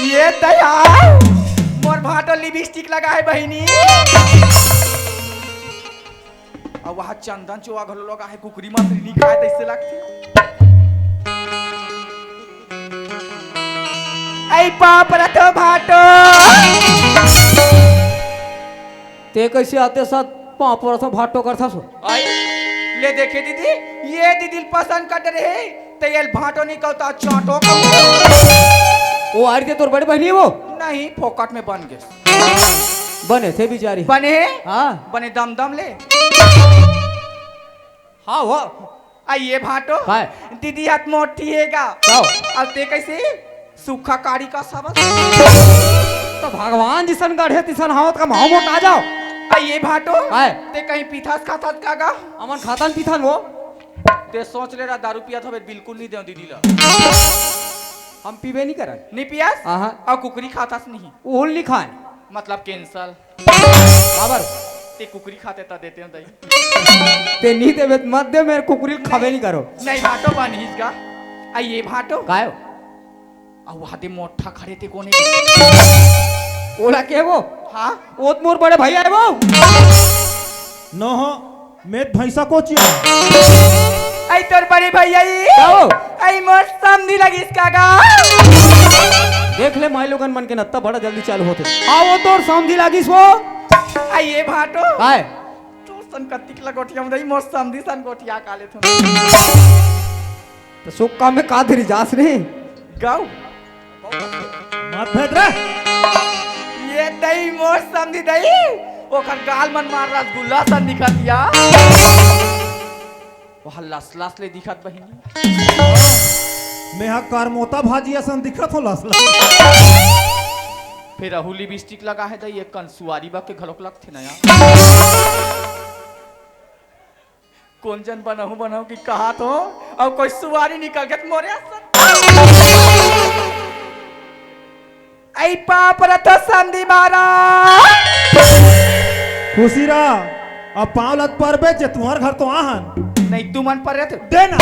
ये दया, मोर भाटो लिपस्टिक लगा हे बहिनी। अब वहाँ चंदन चोवा घलो लगा हे, कुकरी मछली नहीं खाए तैसे लगथे। ऐ पाँव परत हो भाटो। ते कैसे आते साथ पाँव परत हो भाटो करथस हो? आई, ले देखे दीदी, ये दीदी ल पसंद कर रहे, ते ये भाटो नहीं कहता, चाटो कहता। वो आर के तोर बड़े बहिनी हे वो? नहीं, फोकट में बन गे। बने थे बिचारी। बने हे? हाँ। बने दम दम ले। हाँ हो। आ ये भाटो। काय? दीदी हाथ मोटी हे गा। का हो? अब ते कैसे? सूखा काड़ी का सबस। त भगवान जिसन गढ़े तिसन हावत का माहो मोटा जाव। आ ये भाटो। काय? ते कहीं पीथस खाथस का गा? अमन खातन पीथन वो। ते सोच ले रहा दारू पियत हवे बिल्कुल नहीं देव दीदी ला। हम पीबे नहीं करन। नहीं पियस? आहा। अउ कुकरी खाथस नहीं। ओहू ल नहीं खान। मतलब कैंसल। काबर? ते कुकरी खाते त देते हो दई। ते नहीं देबे त मत दे, मैं कुकरी ल खाबे नहीं करो। नहीं भाटो बनिस गा। आ ये भाटो। काय हो? अउ वहा दे मोठा खड़े ते कोने? ओला के वो? हाँ। ओ त मोर बड़े भैया हे वो। नो हो, मैं त भैंसा कोचिया। आई तोर बड़े भैया ही। का हो? आई मोर समधी लगिस का गा। देख ले माई लोगन मन के नत्ता बड़ा जल्दी चालू होथे। आ वो तोर समधी लगिस वो। आई ये भाटो। काय? तोर सन कतिक लगोटिया में दई मोर समधी सन गोटिया काले थो। त सुख काम में का धरी जास रे? गाऊ। मत भेद रे। ये दई मोर समधी दई, ओकर गाल मन मार रसगुल्ला सन दिखत या। वह लस लस ले दिखत बहिनी। मैं हा करमोता भाजी असन दिखत हो लस लस। फिर अहू लिपस्टिक लगा हे दई, एक कन सुवारी बा के घलोक लगथे नया। कोन जन बनहूं बनहूं कि कहात हो, अउ कोई सुवारी निकल गे त मोरे असन। आई पाँव परत हो समधी महाराज। खुशी रहा, अब पाँव लत परबे जे तुंहर घर तो आहन। नहीं तुमन पर रहते। देना।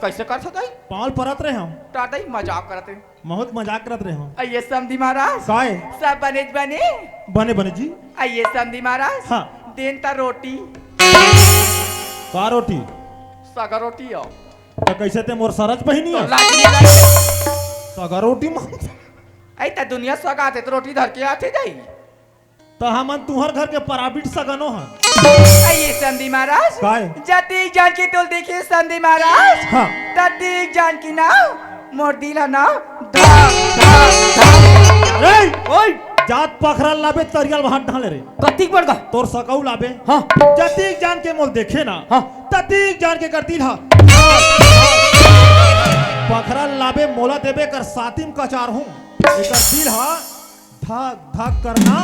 कैसे कर सकते? पाँव परत रहे हम। टाटा ही मजाक करते। बहुत मजाक करत रहे हो। आइए समधी महाराज। काय? सब बने बने। बने बने जी। आइए समधी महाराज। हाँ। देन त रोटी। का रोटी? सगा रोटी हो। त कैसे ते मोर सरज बहिनी तो है? लाज नहीं लगे। सगा रोटी मांग। आई त दुनिया सगा आथे त रोटी धर के आथे जाई। त हमन तुंहर घर के पराबिट सगनो हन। आइए समधी महाराज। काय? जतिक जान के तोल देखे समधी महाराज। हाँ। ततिक जान के ना मोर दिल ह ना धक, धक, धक। रे! ओए! जात पखरा लाबे तरियल भात ढाले रे। कतिक बड़का? तोर सकऊ लाबे। हाँ। जतिक जान के मोल देखे ना। हाँ। ततिक जान के कर दिल ह। पखरा लाबे मोला देबे कर सातिम कचार हूँ। एकर दिल ह धक धक करना।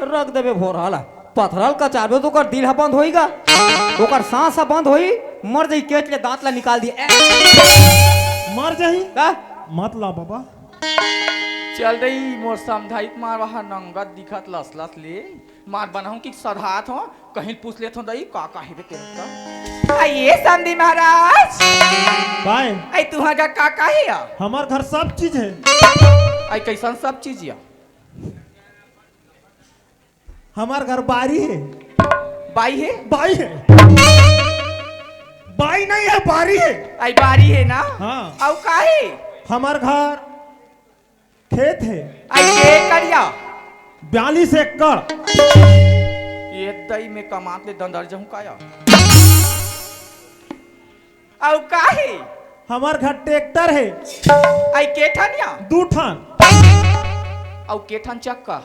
रख देबे भोरहा ला। पथरा ल कचाबे त ओकर दिल ह बंद होई गा, ओकर सांस ह बंद होई, मर जाई, केंच ले दांत ला निकाल दिए। ए! मर जाही। का? मत ला बाबा। चल रही मोर समधाई के मारवा ह नंगत दिखत लसलस ले। मार बनाहूं कि सधात हो, कहीं पूछ लेत हो दई, का का हेबे तेरे का? आ ये समधी महाराज। काय? आई तुहां का का का हे या? हमर घर सब चीज हे। आई कैसन सब चीज या? हमर घर बारी हे। बाई हे? बाई हे। बाई नहीं हे, बारी हे। आई बारी हे ना? हाँ। अउ का हे? हमर घर खेत हे। आई के करिया? बयालीस एकड़। ये दई में कमात ले दंदर जहूं काया। अउ का हे? हमर घर ट्रैक्टर हे। आई के ठन या? दू ठन। अउ के ठन चक्का?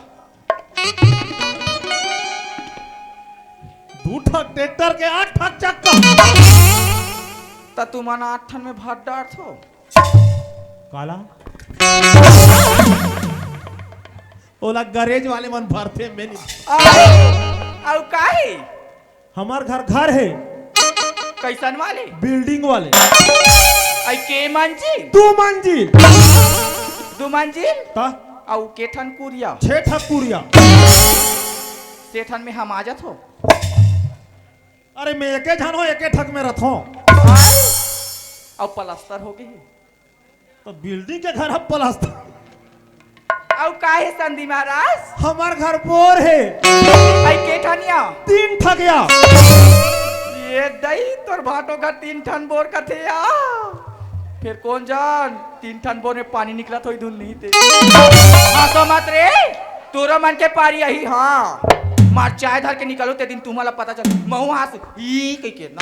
दू ठक ट्रैक्टर के आठ ठक चक्का। त तुमन आठ ठन में भर डारथो। काला? ओला गैरेज वाले मन भरथे, मैं नहीं। अउ, अउ का हे? हमर घर, घर हे। कैसन वाले? बिल्डिंग वाले। आई के मंजिल? दू मंजिल। दू मंजिल? त? अउ के ठन कुरिया? छे ठक कुरिया। से ठन में हम आ जात हो। अरे, मैं एके झन हो, एके ठक में रथों। अउ पलस्तर हो गई? त बिल्डिंग के घर ह पलस्तर। अउ का हे समधी महाराज? हमर घर बोर हे। आई के ठन या? तीन ठक या। ये दई तोर भाटो घर तीन ठन बोर कथे या। फिर कोन जान तीन ठन बोर में पानी निकलत होई धुन नहीं ते। हाँसो मत रे, तोरो मन के पारी अही, हाँ। मार चाय धर के निकलो ते दिन तुम्हाला पता चल। महू हाँस ई कह के ना।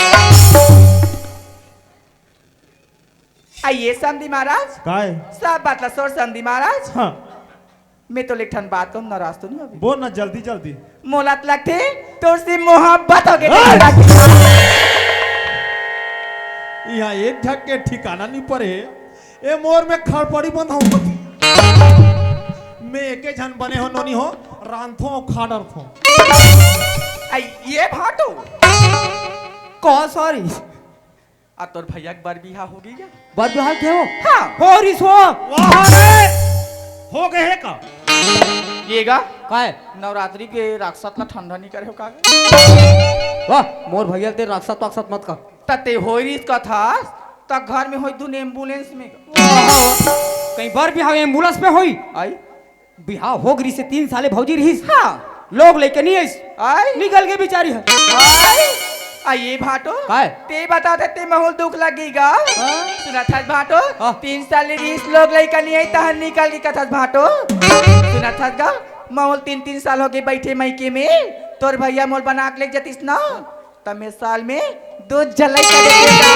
आ ये समधी महाराज। काय? सब बात ला छोड़ समधी महाराज। हाँ। मैं तो एक ठन बात कहूँ, नाराज तो नहीं होबे? बोल ना जल्दी जल्दी। मोला त लगथे तोर से मोहब्बत हो गए। हाँ। इहाँ एक झक के ठिकाना नहीं पड़े। ए मोर में खड़पड़ी बंधाऊं। मैं एके झन बने हो नोनी हो, रांधथों अउ खा डरथों। आई ये भाटो। कौन सॉरी? आ तोर भैया के बर बिहा हो गई क्या? बर बिहा के हो? हाँ। हो रिस हो। वाह रे! हो गए हे का? ये गा? काय? नवरात्रि के राक्षस ला ठंडा नहीं करे हो का? वाह, मोर भैया ते राक्षस वाक्षस मत कर। त ते होई रिस कथस, त घर में होई धुन एम्बुलेंस में गा। कहीं बर बिहा एम्बुलेंस में होई? आई? बिहाव हो गिस हे, तीन साल ले भौजी रिहिस। हाँ। लोग लइका नहीं आइस। आय। निकल गे बिचारी ह। आय। आ ये भाटो। काय? ते बता दे, ते महू ल दुख लगी गा। हाँ। सुनत हस भाटो? हाँ। तीन साल ले रिहिस लोग लइका नहीं आई, तहन निकल गे कथस भाटो। सुनत हस गा? महू ल तीन तीन साल हो गए बैठे मइके में, तोर भैया मोल बना के ले जतिस ना। त मैं साल में दो झन लइका दे देता।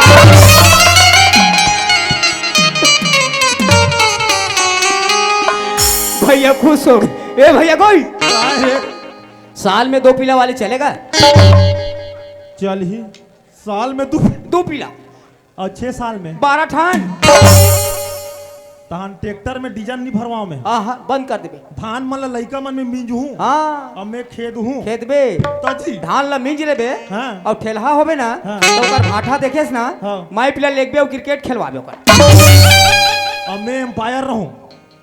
भैया खुश हो गए। ए भैया गोई। का हे? साल में दो पीला वाले चलेगा? चलही। साल में दू दो पीला। अउ छह साल में? बारह ठन। तहन ट्रैक्टर में डीजल नहीं भरवाओं मैं। हाँ, हाँ, बंद कर देबे। धान मन ला लइका मन में मिंजहूँ। हाँ। अब मैं खेदहूँ। खेदबे। तजी। धान ला मिंज लेबे। हाँ। अउ ठेलहा होबे ना, हाँ। त ओकर भाठा देखेस ना, हाँ। माई पिला लेगबे अउ क्रिकेट खेलवाबे ओकर। अब मैं अंपायर रहूँ।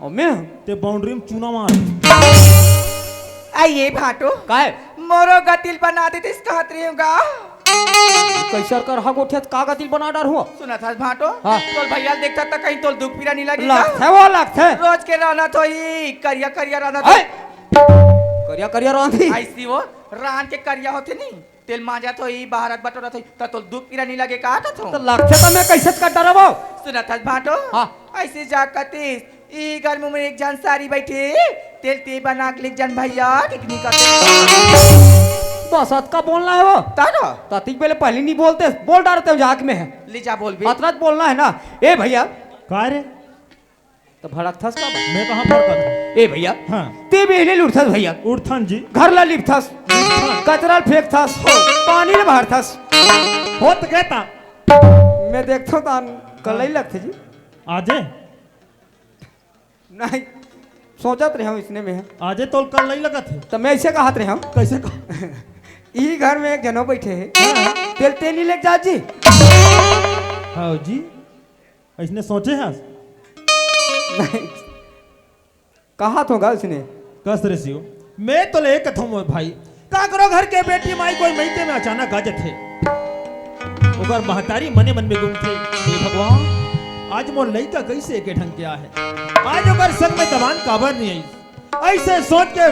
अउ मैं? ते बाउंड्री में चूना मार। आ ये भाटो। काय? मोरो गतिल बना देतिस कहत रही हूँ गा। कैसर कर हा गोठिया त का गतिल बना डारहूँ? सुनत हस भाटो? हाँ। तोर भैया ल देखथस त कहीं तोल दुख पीरा नहीं लगी का? लगथे वो, लगथे। रोज के रांधत होही, करिया करिया रांधत होही। करिया करिया रांधी। अइसी वो, रांध के करिया होथे नहीं, तेल मांजत होही, बहारत बटोरत होही, त तोल दुख पीरा नहीं लगे का कथों? त लगथे त मैं कैसे कर डरबो? सुनत हस भाटो? हाँ। अइसे जा कतिस, ई घर में एक झन सारी बैठे, तेल ते बना के ले एक झन भैया, ठीक नहीं करते। बस अतका बोलना हे वो। तारा? ततिक बेले पहली नहीं बोलते, बोल डारते हो जाके में। ले जा बोलबे। अतरा त बोलना हे ना। ए भैया। का रे? त भड़कथस का बा? मैं कहाँ भड़कत हूँ? ए भैया। हाँ। ते बेहले ल उठथस भैया। उठथन जी। घर ला लिपथस। लिपथन। कचरा ल फेंकथस। पानी ल बहारथस। होत गे ता। मैं देखथों तान कलई लगथे जी। आजे? नहीं। सोचत रहे हूँ इसने में। आजे तोल कल नहीं लगत हे। त मैं ऐसे कहत रहे हूँ। कैसे कह? ई घर में एक जनो बैठे हे। हाँ। तेल तेल नहीं लेके जा जी। हाँ जी। इसने सोचे हस? नहीं। कहा तो गा उसने। कस रे सियो। मैं तो ले कथो मोर भाई। काकरो घर के बेटी माई कोई मइते में अचानक आ जथे। ओकर महतारी मने मन में गुमथे, "हे भगवान, आज मोर लइका कइसे एके ढंग के आहे? आज ओकर संग में दमान काबर नहीं आई?" ऐसे सोच के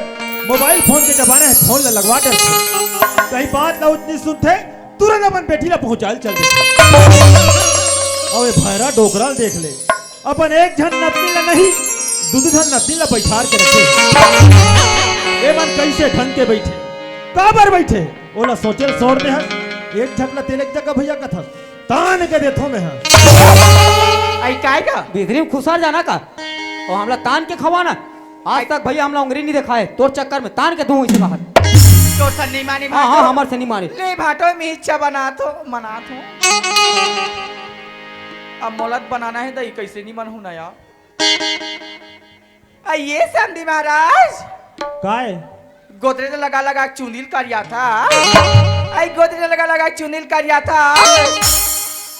मोबाइल फोन के जमाना हे, फोन ला लगवा डरथे। कहीं बात ला उतनी सुनथे, तुरंत अपन बेटी ला पहुंचाल चल देथे। अबे भैरा डोकरा ल देख ले, अपन एक झन नतनी ला नहीं, दू दू झन नतनी ला बैठार के रखे। ए मन कैसे ढंग के बैठे, काबर बैठे, ओला सोचे ल छोड़ दे हस। एक झन ला तेल एक जगह भैया कथस, तान के देथो मैं हस। आई काय का? भीतरी में खुसर जाना का? ओ हमला तान के खवाना। आज तक भैया हमला उंगरी नहीं दिखाए, तोर चक्कर में तान के दूं इसे बाहर। तोर से नहीं मानी हाँ, हाँ, भाटो। हमर से नहीं मानी। ले भाटो, मैं इच्छा बनात हो, मनात हो। अब मोलत बनाना है दई, कैसे नहीं मन हूं ना यार। आ, ये समधी महाराज। काय? गोदरेज लगा लगा चुंदिल करिया था। आई गोदरेज लगा लगा चुंदिल करिया था।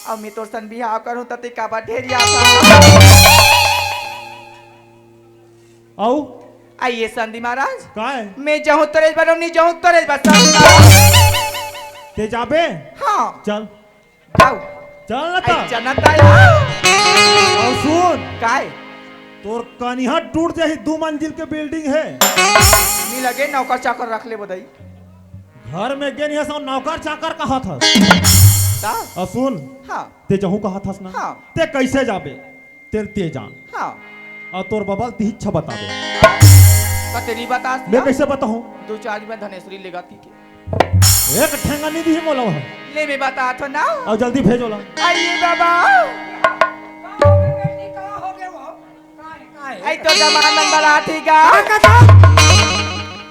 अब मैं तोर सन बिहाव करूं त ते काबर ढेरिया था। अउ? आ, ये समधी महाराज। काय? मैं जहूं तोरेज बनूं, नहीं जहूं तोरेज बस समधी महाराज। ते जाबे? हाँ। चल। जाओ। चल ना आई ता। जनता यार। अउ सुन। काय? तोर कनिहा टूट जाही, दू मंजिल के बिल्डिंग हे। नी लगे, नौकर चाकर रख ले बदई। घर में गे नहीं हस, नौकर चाकर कहत हस। ता? अउ सुन। हाँ। ते जहूं कहत हस ना। हाँ। ते कैसे जाबे? तेल ते जान। हाँ। अउ तोर बबा ल तिही इच्छा बताबे। त तेरी बतास मैं ना। कैसे बताहूं? दो चार दिन में धनेश्वरी लेगा ती के। एक ठेंगा नहीं दी मोला वह। ले मैं बता तो ना। अउ जल्दी भेजो ला। आइए बाबा। का हो गे बेटी, का हो गे वो? का हे, का हे? आई तो दमान मन बला थी गा। का, का, का?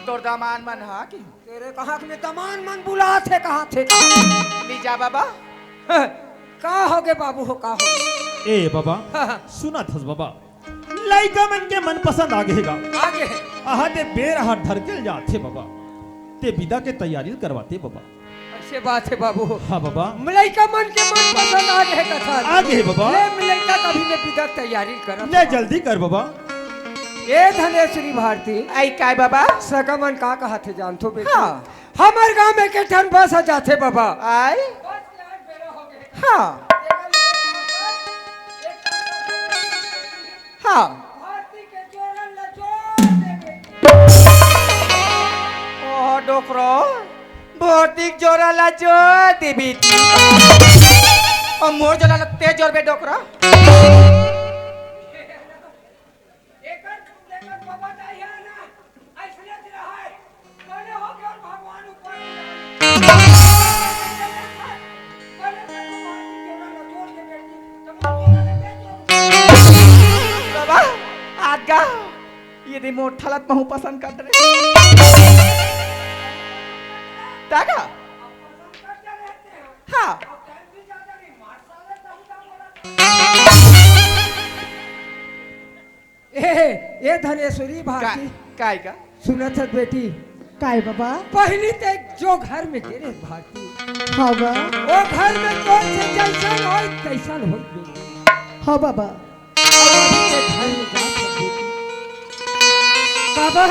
तोर दमान मन हा कि? तेरे कहा कि मैं दमान मन बुलात हे, कहा थे, कहा थे। नी जा बाबा। का हो गे बाबू हो, का हो गे? ए बाबा, हाँ, हाँ। सुनत हस बाबा, लइका मन के मनपसंद आगे हे गा। आगे हे। आहा, ते बेर आहा ढरकेल जाथे बाबा। ते बिदा के तैयारी करवाते बाबा। ऐसे बात हे बाबू। हाँ बाबा। लइका मन के मनपसंद आगे हे कथा। आगे हे बाबा। ले लइका कभी मैं बिदा के तैयारी करत ले हूँ। जल्दी कर बाबा। ए धनेश्वरी भारती। आई काय बाबा? सगा मन का कहत हे जानथो बेटा? हाँ। हमर गांव में के ठन बस आ जाथे बाबा। आई? हाँ। हाँ। ओह डोकरो, भर्ती के जोरा ला जोर दे बेटी। अउ मोर जोरा ला ते जोर बे डोकरा। एकर, एकर बाबा दाई है ना, अइसने च रहय। बने हो के और भगवान ऊपर उड़ाए। बने से भगवान की जोड़ा न जोड़ के बेटी, तो मैं जोड़ा न दे जोड़। बाबा, आगा, ये दे मोर ठलत महू पसंद करत रहे। तागा? हाँ। ए, ए धनेश्वरी भारती। का, काय का? सुनत हस बेटी? काय बाबा? पहिली ते जो घर में गे रहे भारती। हाँ बा। ओ घर में तोर से जैसन होई, तैसन होई बेटी। हाँ बाबा। अब अभी ते घर में जात हस बेटी। काबर?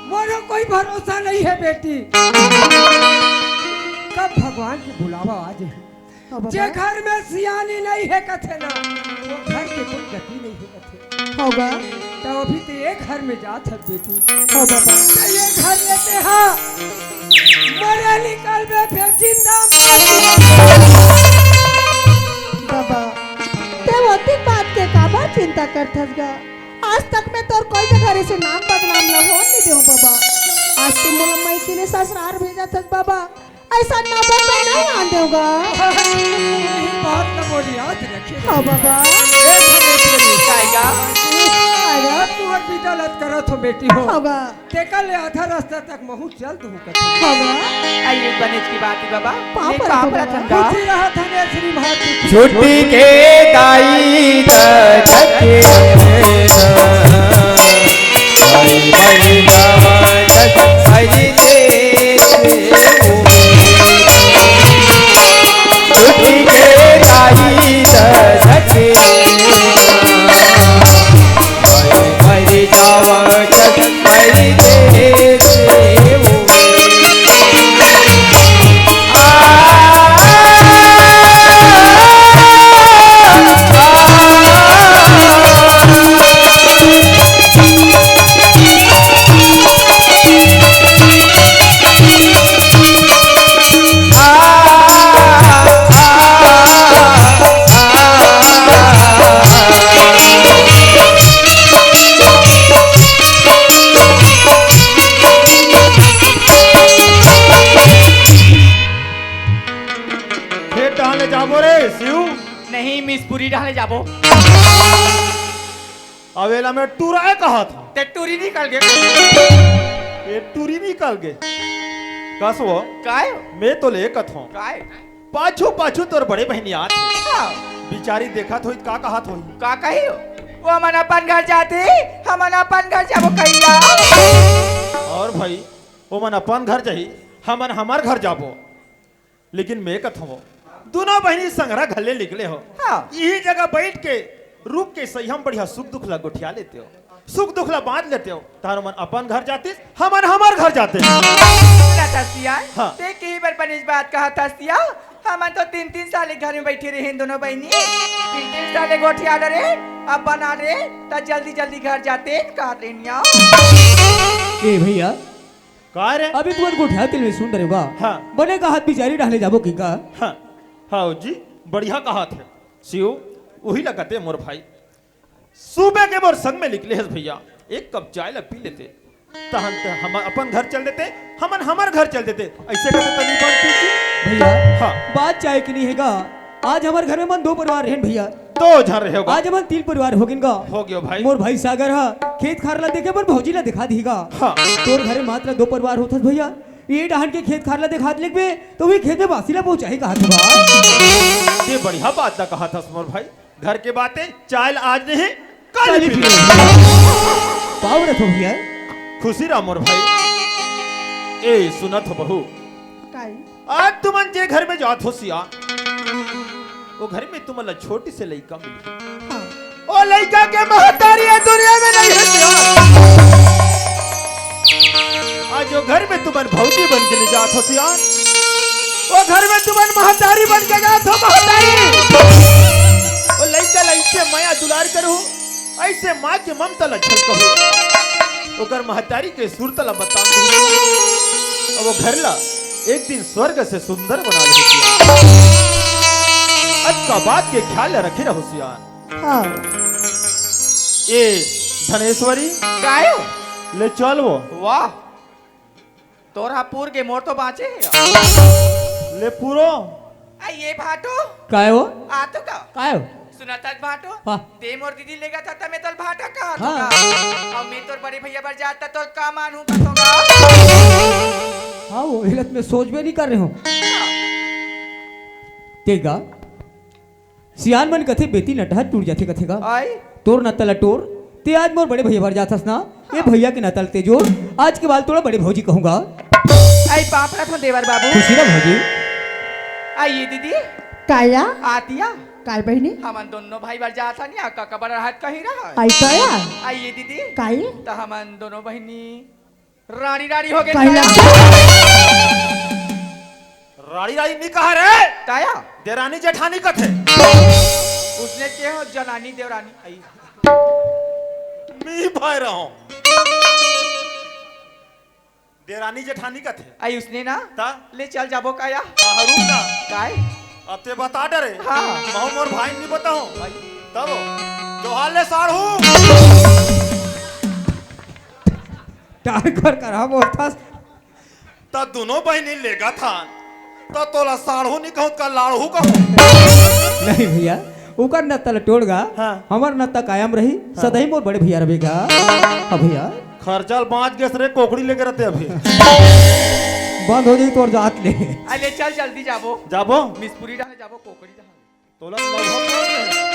मोरो कोई भरोसा नहीं है बेटी। कब भगवान की बुलावा आ जाए। हाँ, बाबा। जे घर में सियानी नहीं है कथे ना, वो घर के कोई गति नहीं है कथे। हाँ, बा। तो अभी ते ये घर में जात हस बेटी। हाँ, बाबा। तो ये घर लेते हा, मरे निकल बे फिर जिंदा मत। बाबा, ते ओतिक बात के काबर चिंता करथस गा? आज तक मैं तोर कोई के घर से नाम बदनाम ला होन नहीं देहूं बाबा। आज ते मोला मइके ले ससुरार भेजत हस बाबा। ऐसा ना बन मैं नहीं आन देहूं गा। यही बात ना बोली, याद रखे। हाँ, बाबा। ए धनेश्वरी, काय गा? अरे, तुहर बिदा लत करत हो बेटी हो। हाँ, बा। तेकर ले आधा रास्ता तक महू चल दूं कथे। हाँ, बा। आइए, बनेच की बात है, बाबा। पाँव ये पड़त पाँव हो, पड़त बाबा। हम गा। खुशी रहा धनेश्वरी भारती की। छुट्टी के दाई ददके। डहन ले जाबो रे शिव। नहीं, मिसपुरी डहन ले जाबो। अवेला में टुराए कहत हूँ। ते टूरी निकल गे। ये टूरी निकल गे। कस वो? काय? मैं तो ले कथों। काय? पाछू पाछू तोर बड़े बहिनी आत हे। हाँ। बिचारी देखत होई का कहत होई? का कही हो? वो मन अपन घर जाते, हमन अपन घर जाबो कहिया। और भाई, वो मन अपन घर जाही, हमन हमर घर जाबो। लेकिन मैं कथों, दुनों बहिनी संघरा घल्ले निकले हो। हाँ। यही जगह बैठ के, रुक के सही हम बढ़िया सुख दुख ला गोठिया लेते हो, सुख दुख ला बांट लेते हो। तार मन अपन घर जातिस, हमन हमर घर जाते। सुना था सिया, हाँ। ते कई बार बनिस बात कहा था सिया, हमन तो तीन तीन साल एक घर में बैठे रहे हैं दोनों बहिनी, तीन तीन साल एक गोठिया डरे, अब बना रहे, त जल्दी जल्दी घर जाते कहा रहे निया। ए भैया, का रे? अभी तुमन गोठिया तिल में सुन रहे होगा। हाँ। बने का हाथ बिचारी डहले जाबो की का? हाँ। हाँ जी, बढ़िया कहा थे। शिव, वही लगते मोर भाई। सुबह के मोर संग में निकले हस भैया, एक कप चाय ला पी लेते, तहन ते हम अपन घर चल देते, हमन हमर घर चल देते। ऐसे करते तनी बनती थी। भैया, हाँ। बात चाय की नहीं है गा, आज हमर घर में मन दो परिवार रहन भैया। दो झन रहे होगा। आज हमन तीन परिवार हो गिन गा। हो गयो भाई। मोर भाई सागर हा खेत खार ला देखे बर भौजी ला दिखा दीगा। हाँ। तोर घरे मात्र दो परिवार होथस भैया, ये डहन के खेत खार ला दिखा लेबे तो वही खेत में बासी ला पहुंचाही कहा था। ये बढ़िया बात ला कहा था मोर भाई। घर के बातें चाय ला आज नहीं, काली काली पी पी लेंगे। पाव रखो भैया। खुशी रहा मोर भाई। ए, सुनत हो बहू। काई? आज तुमन जे घर में जात हो सिया, वो घर में तुमन ला छोटी से लइका मिली। हाँ। ओ लइका के महतारी ये दुनिया में नहीं है सिया। आज जो घर में तुमन भौजी बन के ले जात हो सिया, वो घर में तुमन महतारी बन के जात हो महतारी। ओ लइका ला इसे मया दुलार करो, ऐसे माँ के ममता ला झलकहू, ओकर महतारी के सुरता ला बताहू। अब वो घर ला एक दिन स्वर्ग से सुंदर बना ले सिया। अतका बात के ख्याल रखे रहो सिया। हाँ। ए धनेश्वरी, कायो? ले चल वो। वाह, तोर हा पूर गे, मोर तो बाँचे हे। ले पूरो। आ, ये भाटो। काय हो? आ तो का? काय हो? सुनत हस भाटो? हाँ। ते मोर दीदी लेगत हस, त मैं तोला भाटा कहत हाँ। हों गा। अउ मैं तोर बड़े भैया बर जात हँव, त तोला का मानहूँ कहत हों गा। हाँ, वो हिलत में सोचबे नहीं कर रहे हो। तेगा सियान मन कथे, बेटी नटहा टूट जाथे कथे गा। आई। तोर नता ला टोर, ते आज मोर बड़े भैया बर जाथस ना, ए भैया के नता ला ते जोर, आज के बाद तोला बड़े भौजी कहूँ गा। आई पाँव परत हों देवर बाबू। खुशी रह भौजी। आई ये दीदी। काया? आतिया। काय बहिनी? हमन दोनों भाई बर जाथन या का कबर रहत कहीं रहा। आई काया? आई ये दीदी। काई? त हमन दोनों बहिनी राड़ी राड़ी हो गे काया? राड़ी राड़ी नहीं कहा रे। काया? देरानी जेठानी कथे। उसने के हो जनानी देवरानी आई। मी भाई रहो। देरानी जेठानी कथे। आई उसने ना? ता? ले चल जाबो काया? हाँ, रुक ना। काय? अब ते बता डरे। हाँ। महूँ मोर भाई नहीं बताऊँ। आई। तब जोहार ले साढ़ू। टार कर करा बोलथस। त दुनों बहिनी लेगत हन, त तोला साढ़ू नहीं कहूँ, का लाढ़ू कहूँ? नहीं भैया, ओकर नता ल टोड़ गा, हाँ। हमर नता कायम रही, हाँ। सदाई मोर बड़े भैया रहे गा। हाँ भैया। खर्चा ल बाँच गेस रे, कोकड़ी लेके रहते अभी। बंद हो जाई तोर जात ले। अरे चल जल्दी जाबो। जाबो? मिसपुरी डाले जाबो, कोकड़ी डाले। तोला लव हो गया?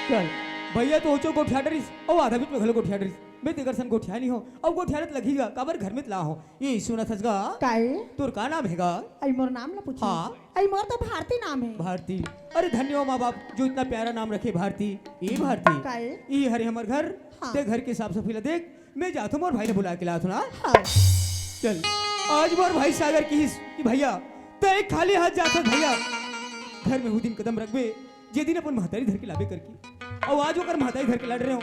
चल, भैया तो ओचो गोठिया डरिस, अउ आधा बीच में घलो गोठिया डरिस। मैं तेकर सन गोठिया नहीं हो, अउ गोठिया रत लगही गा, काबर घर में तला हो। ये सुनत हस गा? काए? तोर का नाम हे गा? आई मोर नाम ला पूछी। हाँ। आई मोर तो भारती नाम हे। भारती। अरे धन्य हो माँ बाप, जो इतना प्यारा नाम रखे भारती। ए भारती। काए? ई हरे हमर घर, हाँ। ते घर के साफ सफाई ला देख, मैं जाथों मोर भाई ला बुला के लाथों ना। हाँ। चल, आज मोर भाई सागर किहिस कि भैया, त एक खाली हाथ जात हस भैया। घर में वो दिन कदम रखबे, जे दिन अपन महतारी धर के लाबे करके। अउ आज ओकर महतारी धर के लड़ रहे हो,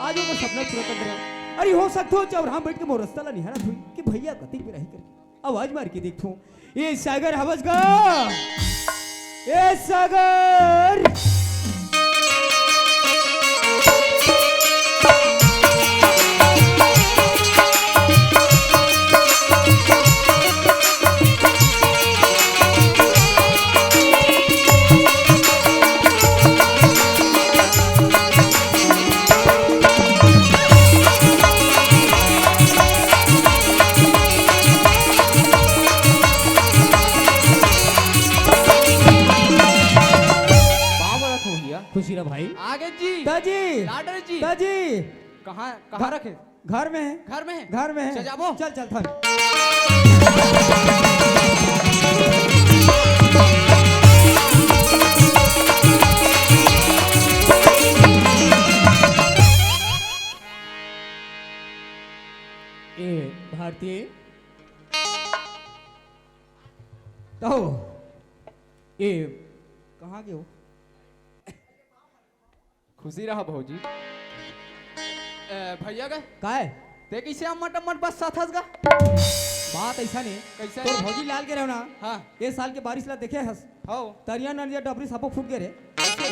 आज ओकर सपना पूरा कर रहे हो। अरे हो सकत हो चौराहा में बैठ के मोर रस्ता ला निहारत होही कि भैया कतिक बेर आही करके। आवाज मार के देखथों। ए सागर, हवस गा? ए सागर। पाँव परत हो भैया। खुशी रह भाई। आगे जी। ताजी। लाडर जी। ताजी। कहाँ, कहाँ घ-, रखे? घर में है। घर में है? घर में है। चल जाबो। चल, चल, थन। ए, भारती। तो, ए, कहाँ गयो? खुशी रहा भौजी। ए, भैया गा? काय? ते कइसे अम्मट अम्मट बस्साथस गा? बात अइसन हे। कइसे? तोर भौजी लाल के रहो ना। हाँ। ए साल के बारिश ला देखे हस? हौ। तरिया नदिया डबरी सबो फूट गे रे।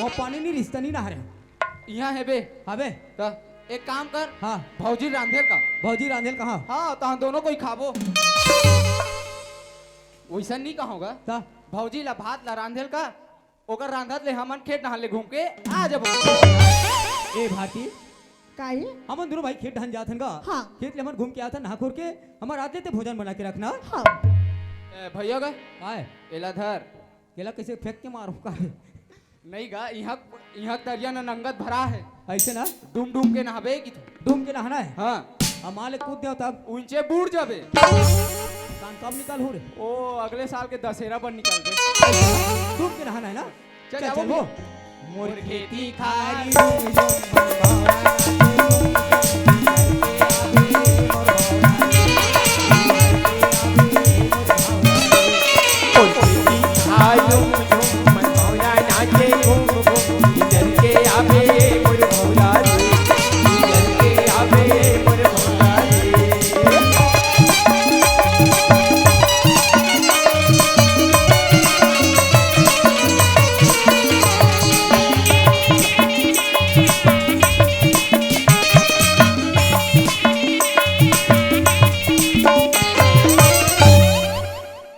वो पानी नी रिसता नी नहरे। इहाँ हे बे। हाँ बे। त एक काम कर। हाँ। भौजी रांधेल का। भौजी रांधेल कहाँ? हाँ, तहाँ दोनों कोई खाबो। वइसन नी कहूँ गा। त? भौजी ला भात ला रांधेल का। ओकर रांधत ले हमन खेत डहर ले घूम के आ जाबो। ए भारती, काहे? हमन दोनों भाई खेत डहर जात हन गा। हाँ। खेत ले हमन घूम के आत हन, नहा खोर के, हमर आत ले ते भोजन बना के रखना। हाँ। ए, भैया गा? काय? एला धर। एला कइसे फेंक के मारो का? नहीं गा, इहाँ, इहाँ तरिया न नंगत भरा हे। अइसे ना? डूम डूम के नहाबे कि तू? डूम के नहाना हे? हाँ। अब मान ले कूद देव तब? उंचे बूड़ जाबे। कान कब निकाल हो रे? ओ, अगले साल के दशहरा पर निकाल दे। डूम के नहाना हे ना? चल, चल, जाबो चल, भी। वो। मोर खेती खारी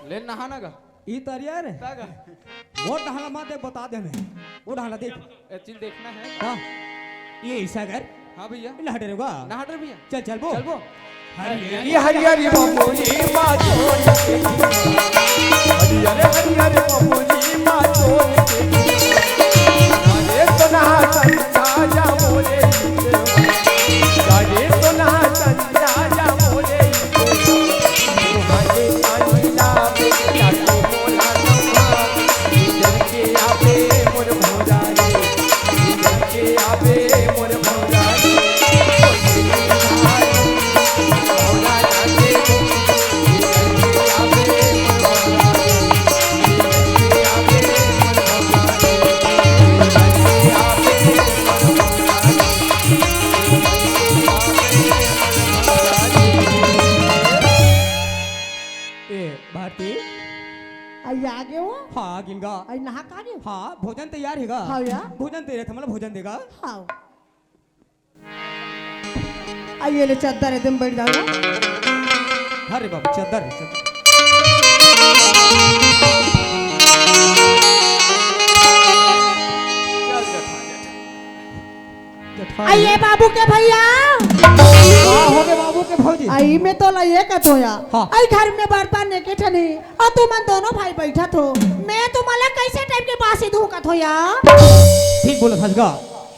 ले नहाना गा। ई तरिया रे। ता गा। वो डहला मत देख, बता दे मैं। वो डहला देख। ए, चीज देखना है। हाँ। ये ऐसा कर। हाँ भैया। नहट रे बा। नहट रे भैया। चल, चल बो। चल बो। हरियर हरियर बबुनी माँ चोर के। हरियर हरियर बबुनी माँ चोर के। अरे सोना चंदा जा मोरे। अरे सोना चंदा जा मोरे। ए, भारती। आई आगे हो? हाँ, गिनगा। आई नहा का गयो? हाँ, भोजन तैयार हेगा। हाँ यार। भोजन तैयार था, मतलब भोजन देगा। हाँ। आई ये ले चद्दर एकदम बैठ जाओ। अरे बाबू, चद्दर है, चद्दर। चल, चल, चल। जेठानी। अइए बाबू के भैया। का हो गे बाबू के भौजी? अई में तो लइए का धोया। हाँ। अई घर में बर्तन नेके ठनी। अउ तुमन दोनों भाई बैठत हो। मैं तुम्हारा कैसे टाइप के बासी दूं का धोया? ठीक बोलत हस गा।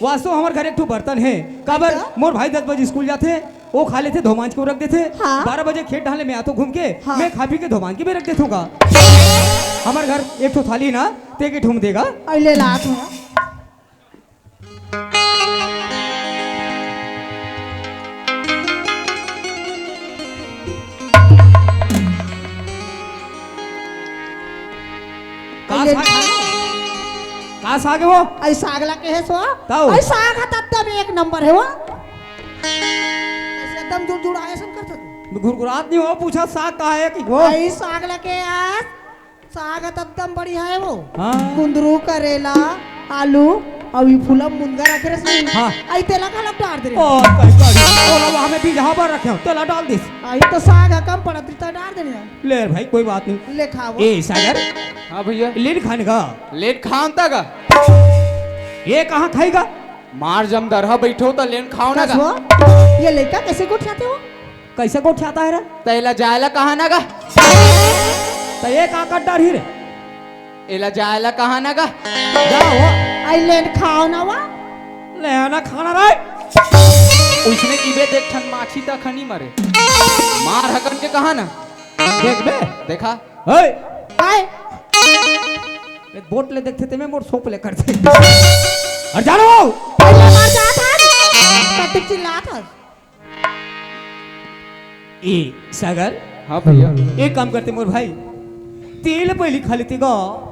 वास्तव हमर घर एक ठो बर्तन हे। काबर? अच्छा। मोर भाई दस बजे स्कूल जाथे, वो खा लेथे, धोमांज के वो रख देथे। हाँ। बारह बजे खेत डाले मैं आतो घूम के, हाँ। मैं खा पी के धोमांज के भी रख देथों गा। हमर घर एक ठो थाली ना, ते के ठुम देगा। अई ले लात हो। का साग हे? का साग हे वो? अई साग ला कहे सो? तौ? अई साग ह त एकदम एक नंबर हे वो। अइसे एकदम जुड़जुड़ाए असन करत हे। घुरघुरात नहीं हो, पूछा साग का हे कि वो? अई साग ला कहे यार, साग ह त एकदम बढ़िया हे वो। हाँ। कुंदरू, करेला, आलू, अउ ई फूला मुनगा रखे रहे सही। हाँ। अई तेला घलक डार दे रहे। ओ, कई करी। ओला वहाँ में बीजहा बर रखे हो, तेला डाल दिस। अई तो साग ह कम पड़त रही, त डार देने। ले भाई, कोई बात नहीं। ले खावो। ए, सागर। हाँ भैया। लेन खाने का। लेन खान ता का। ये कहाँ खाएगा? मार जम दरहा बैठो त लेन खाओ ना का। कसवा, ये लइका कइसे गोठियाथे वो? कइसे गोठियाता हे रे? त एला जाए ला कहा ना का। त ये का कर डारही रे? एला जाए ला कहा ना का। जा हो। अई लेन खाओ ना वा। ले आना खाना रे। उसने इबे देख ठन माछी त खनी मरे। मार हकन के कहा ना। देख बे। देखा। हे। काय? ए, बोट ले देखथे ते में मोर सोप ले करथे। अरे जानो। अरे मार जात हस। कतिक चिल्लात हस। ए, सागर। हाँ भैया। एक काम करते मोर भाई। तेल पहली खा लेते गा।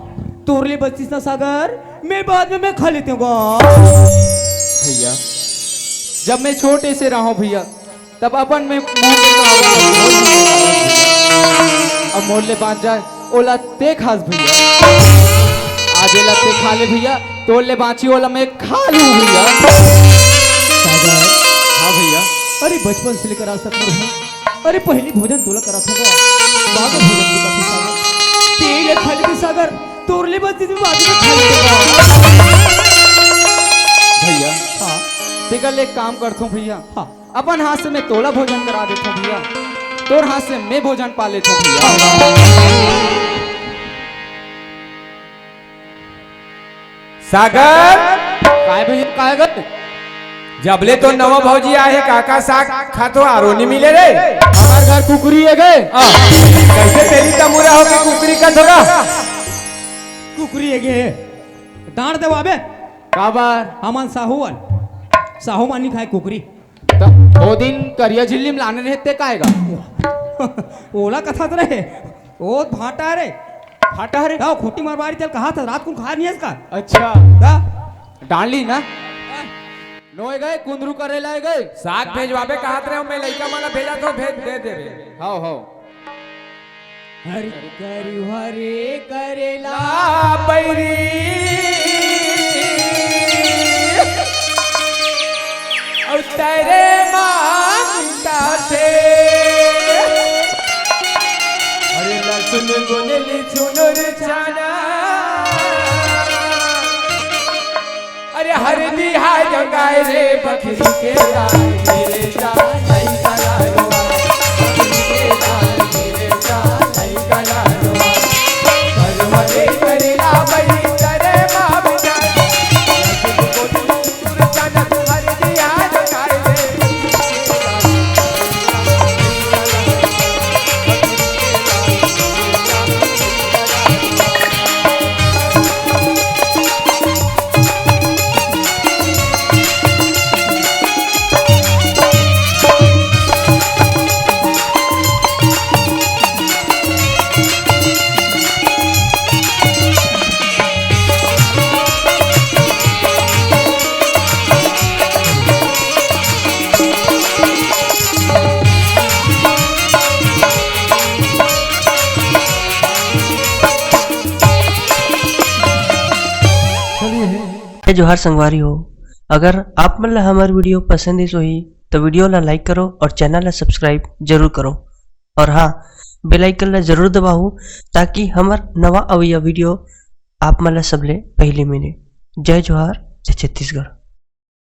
तोर ले बचिस ना सागर, मैं बाद में मैं खा लेते हूँ गा। भैया, जब मैं छोटे से रहा हूँ भैया, तब अपन में मुंह में कहावत है, "मोर ले बांच जाए, ओला ते खास भैया।" आज एला ते खा ले भैया, तोर ले बांची ओला मैं खा लूं भैया। सागर। हाँ भैया। अरे बचपन से लेकर आज तक मोर भाई, अरे पहली भोजन तोला करा था, बाद में भोजन तोला करा था। तेल खा ले सागर, तोर ले बस दीदी बाद में खा ले। भैया। हाँ। तेकर ले एक काम करथों भैया। हाँ। अपन हाथ से मैं तोला भोजन करा देथों भैया, तोर हाथ से मैं भोजन पा लेथों भैया। सागर। काय भैया, काय गे? जबले तो नवा भौजी आए हे, का का साग खाथो, आरो नी मिले रे। हमार घर कुकरी हे गे। आ, कइसे तेली तमुरा होके कुकरी खाथो गा? कुकरी हे गे। डांट देवा बे। काबर? हमन साहू वाल। साहू मानी खाए कुकरी। त ओ दिन करिया झिल्ली में लाने रहे ते काय गा? ओला कथत रहे। ओ भाटा रे। भाटा रे? त खूंटी मरवारी तेल कहा था, रात को खा नहीं है इसका। अच्छा। त? डाली ना? नोए गे, कुंदरू करेला गे। साग भेजवाबे कहत रहे, मैं लइका मन ला भेजा तो भेज दे देबे। हाव, हाव। हरी करी हरे करेला बैरी। अउ तरे मांगता थे। अरे लहसुन गोंदली चुनुर चना। अरे हरदी हा जगाए रे बकरी के दाई रे दाई। जय जोहार संगवारी हो, अगर आप मन ला हमर video पसंद आइस होही, तो video ला like करो और channel ला subscribe जरूर करो। और हाँ, bell icon ला जरूर दबाओ, ताकि हमर नवा अवइया video आप मन ला सबले पहली मिले। जय जोहार, जय छत्तीसगढ़।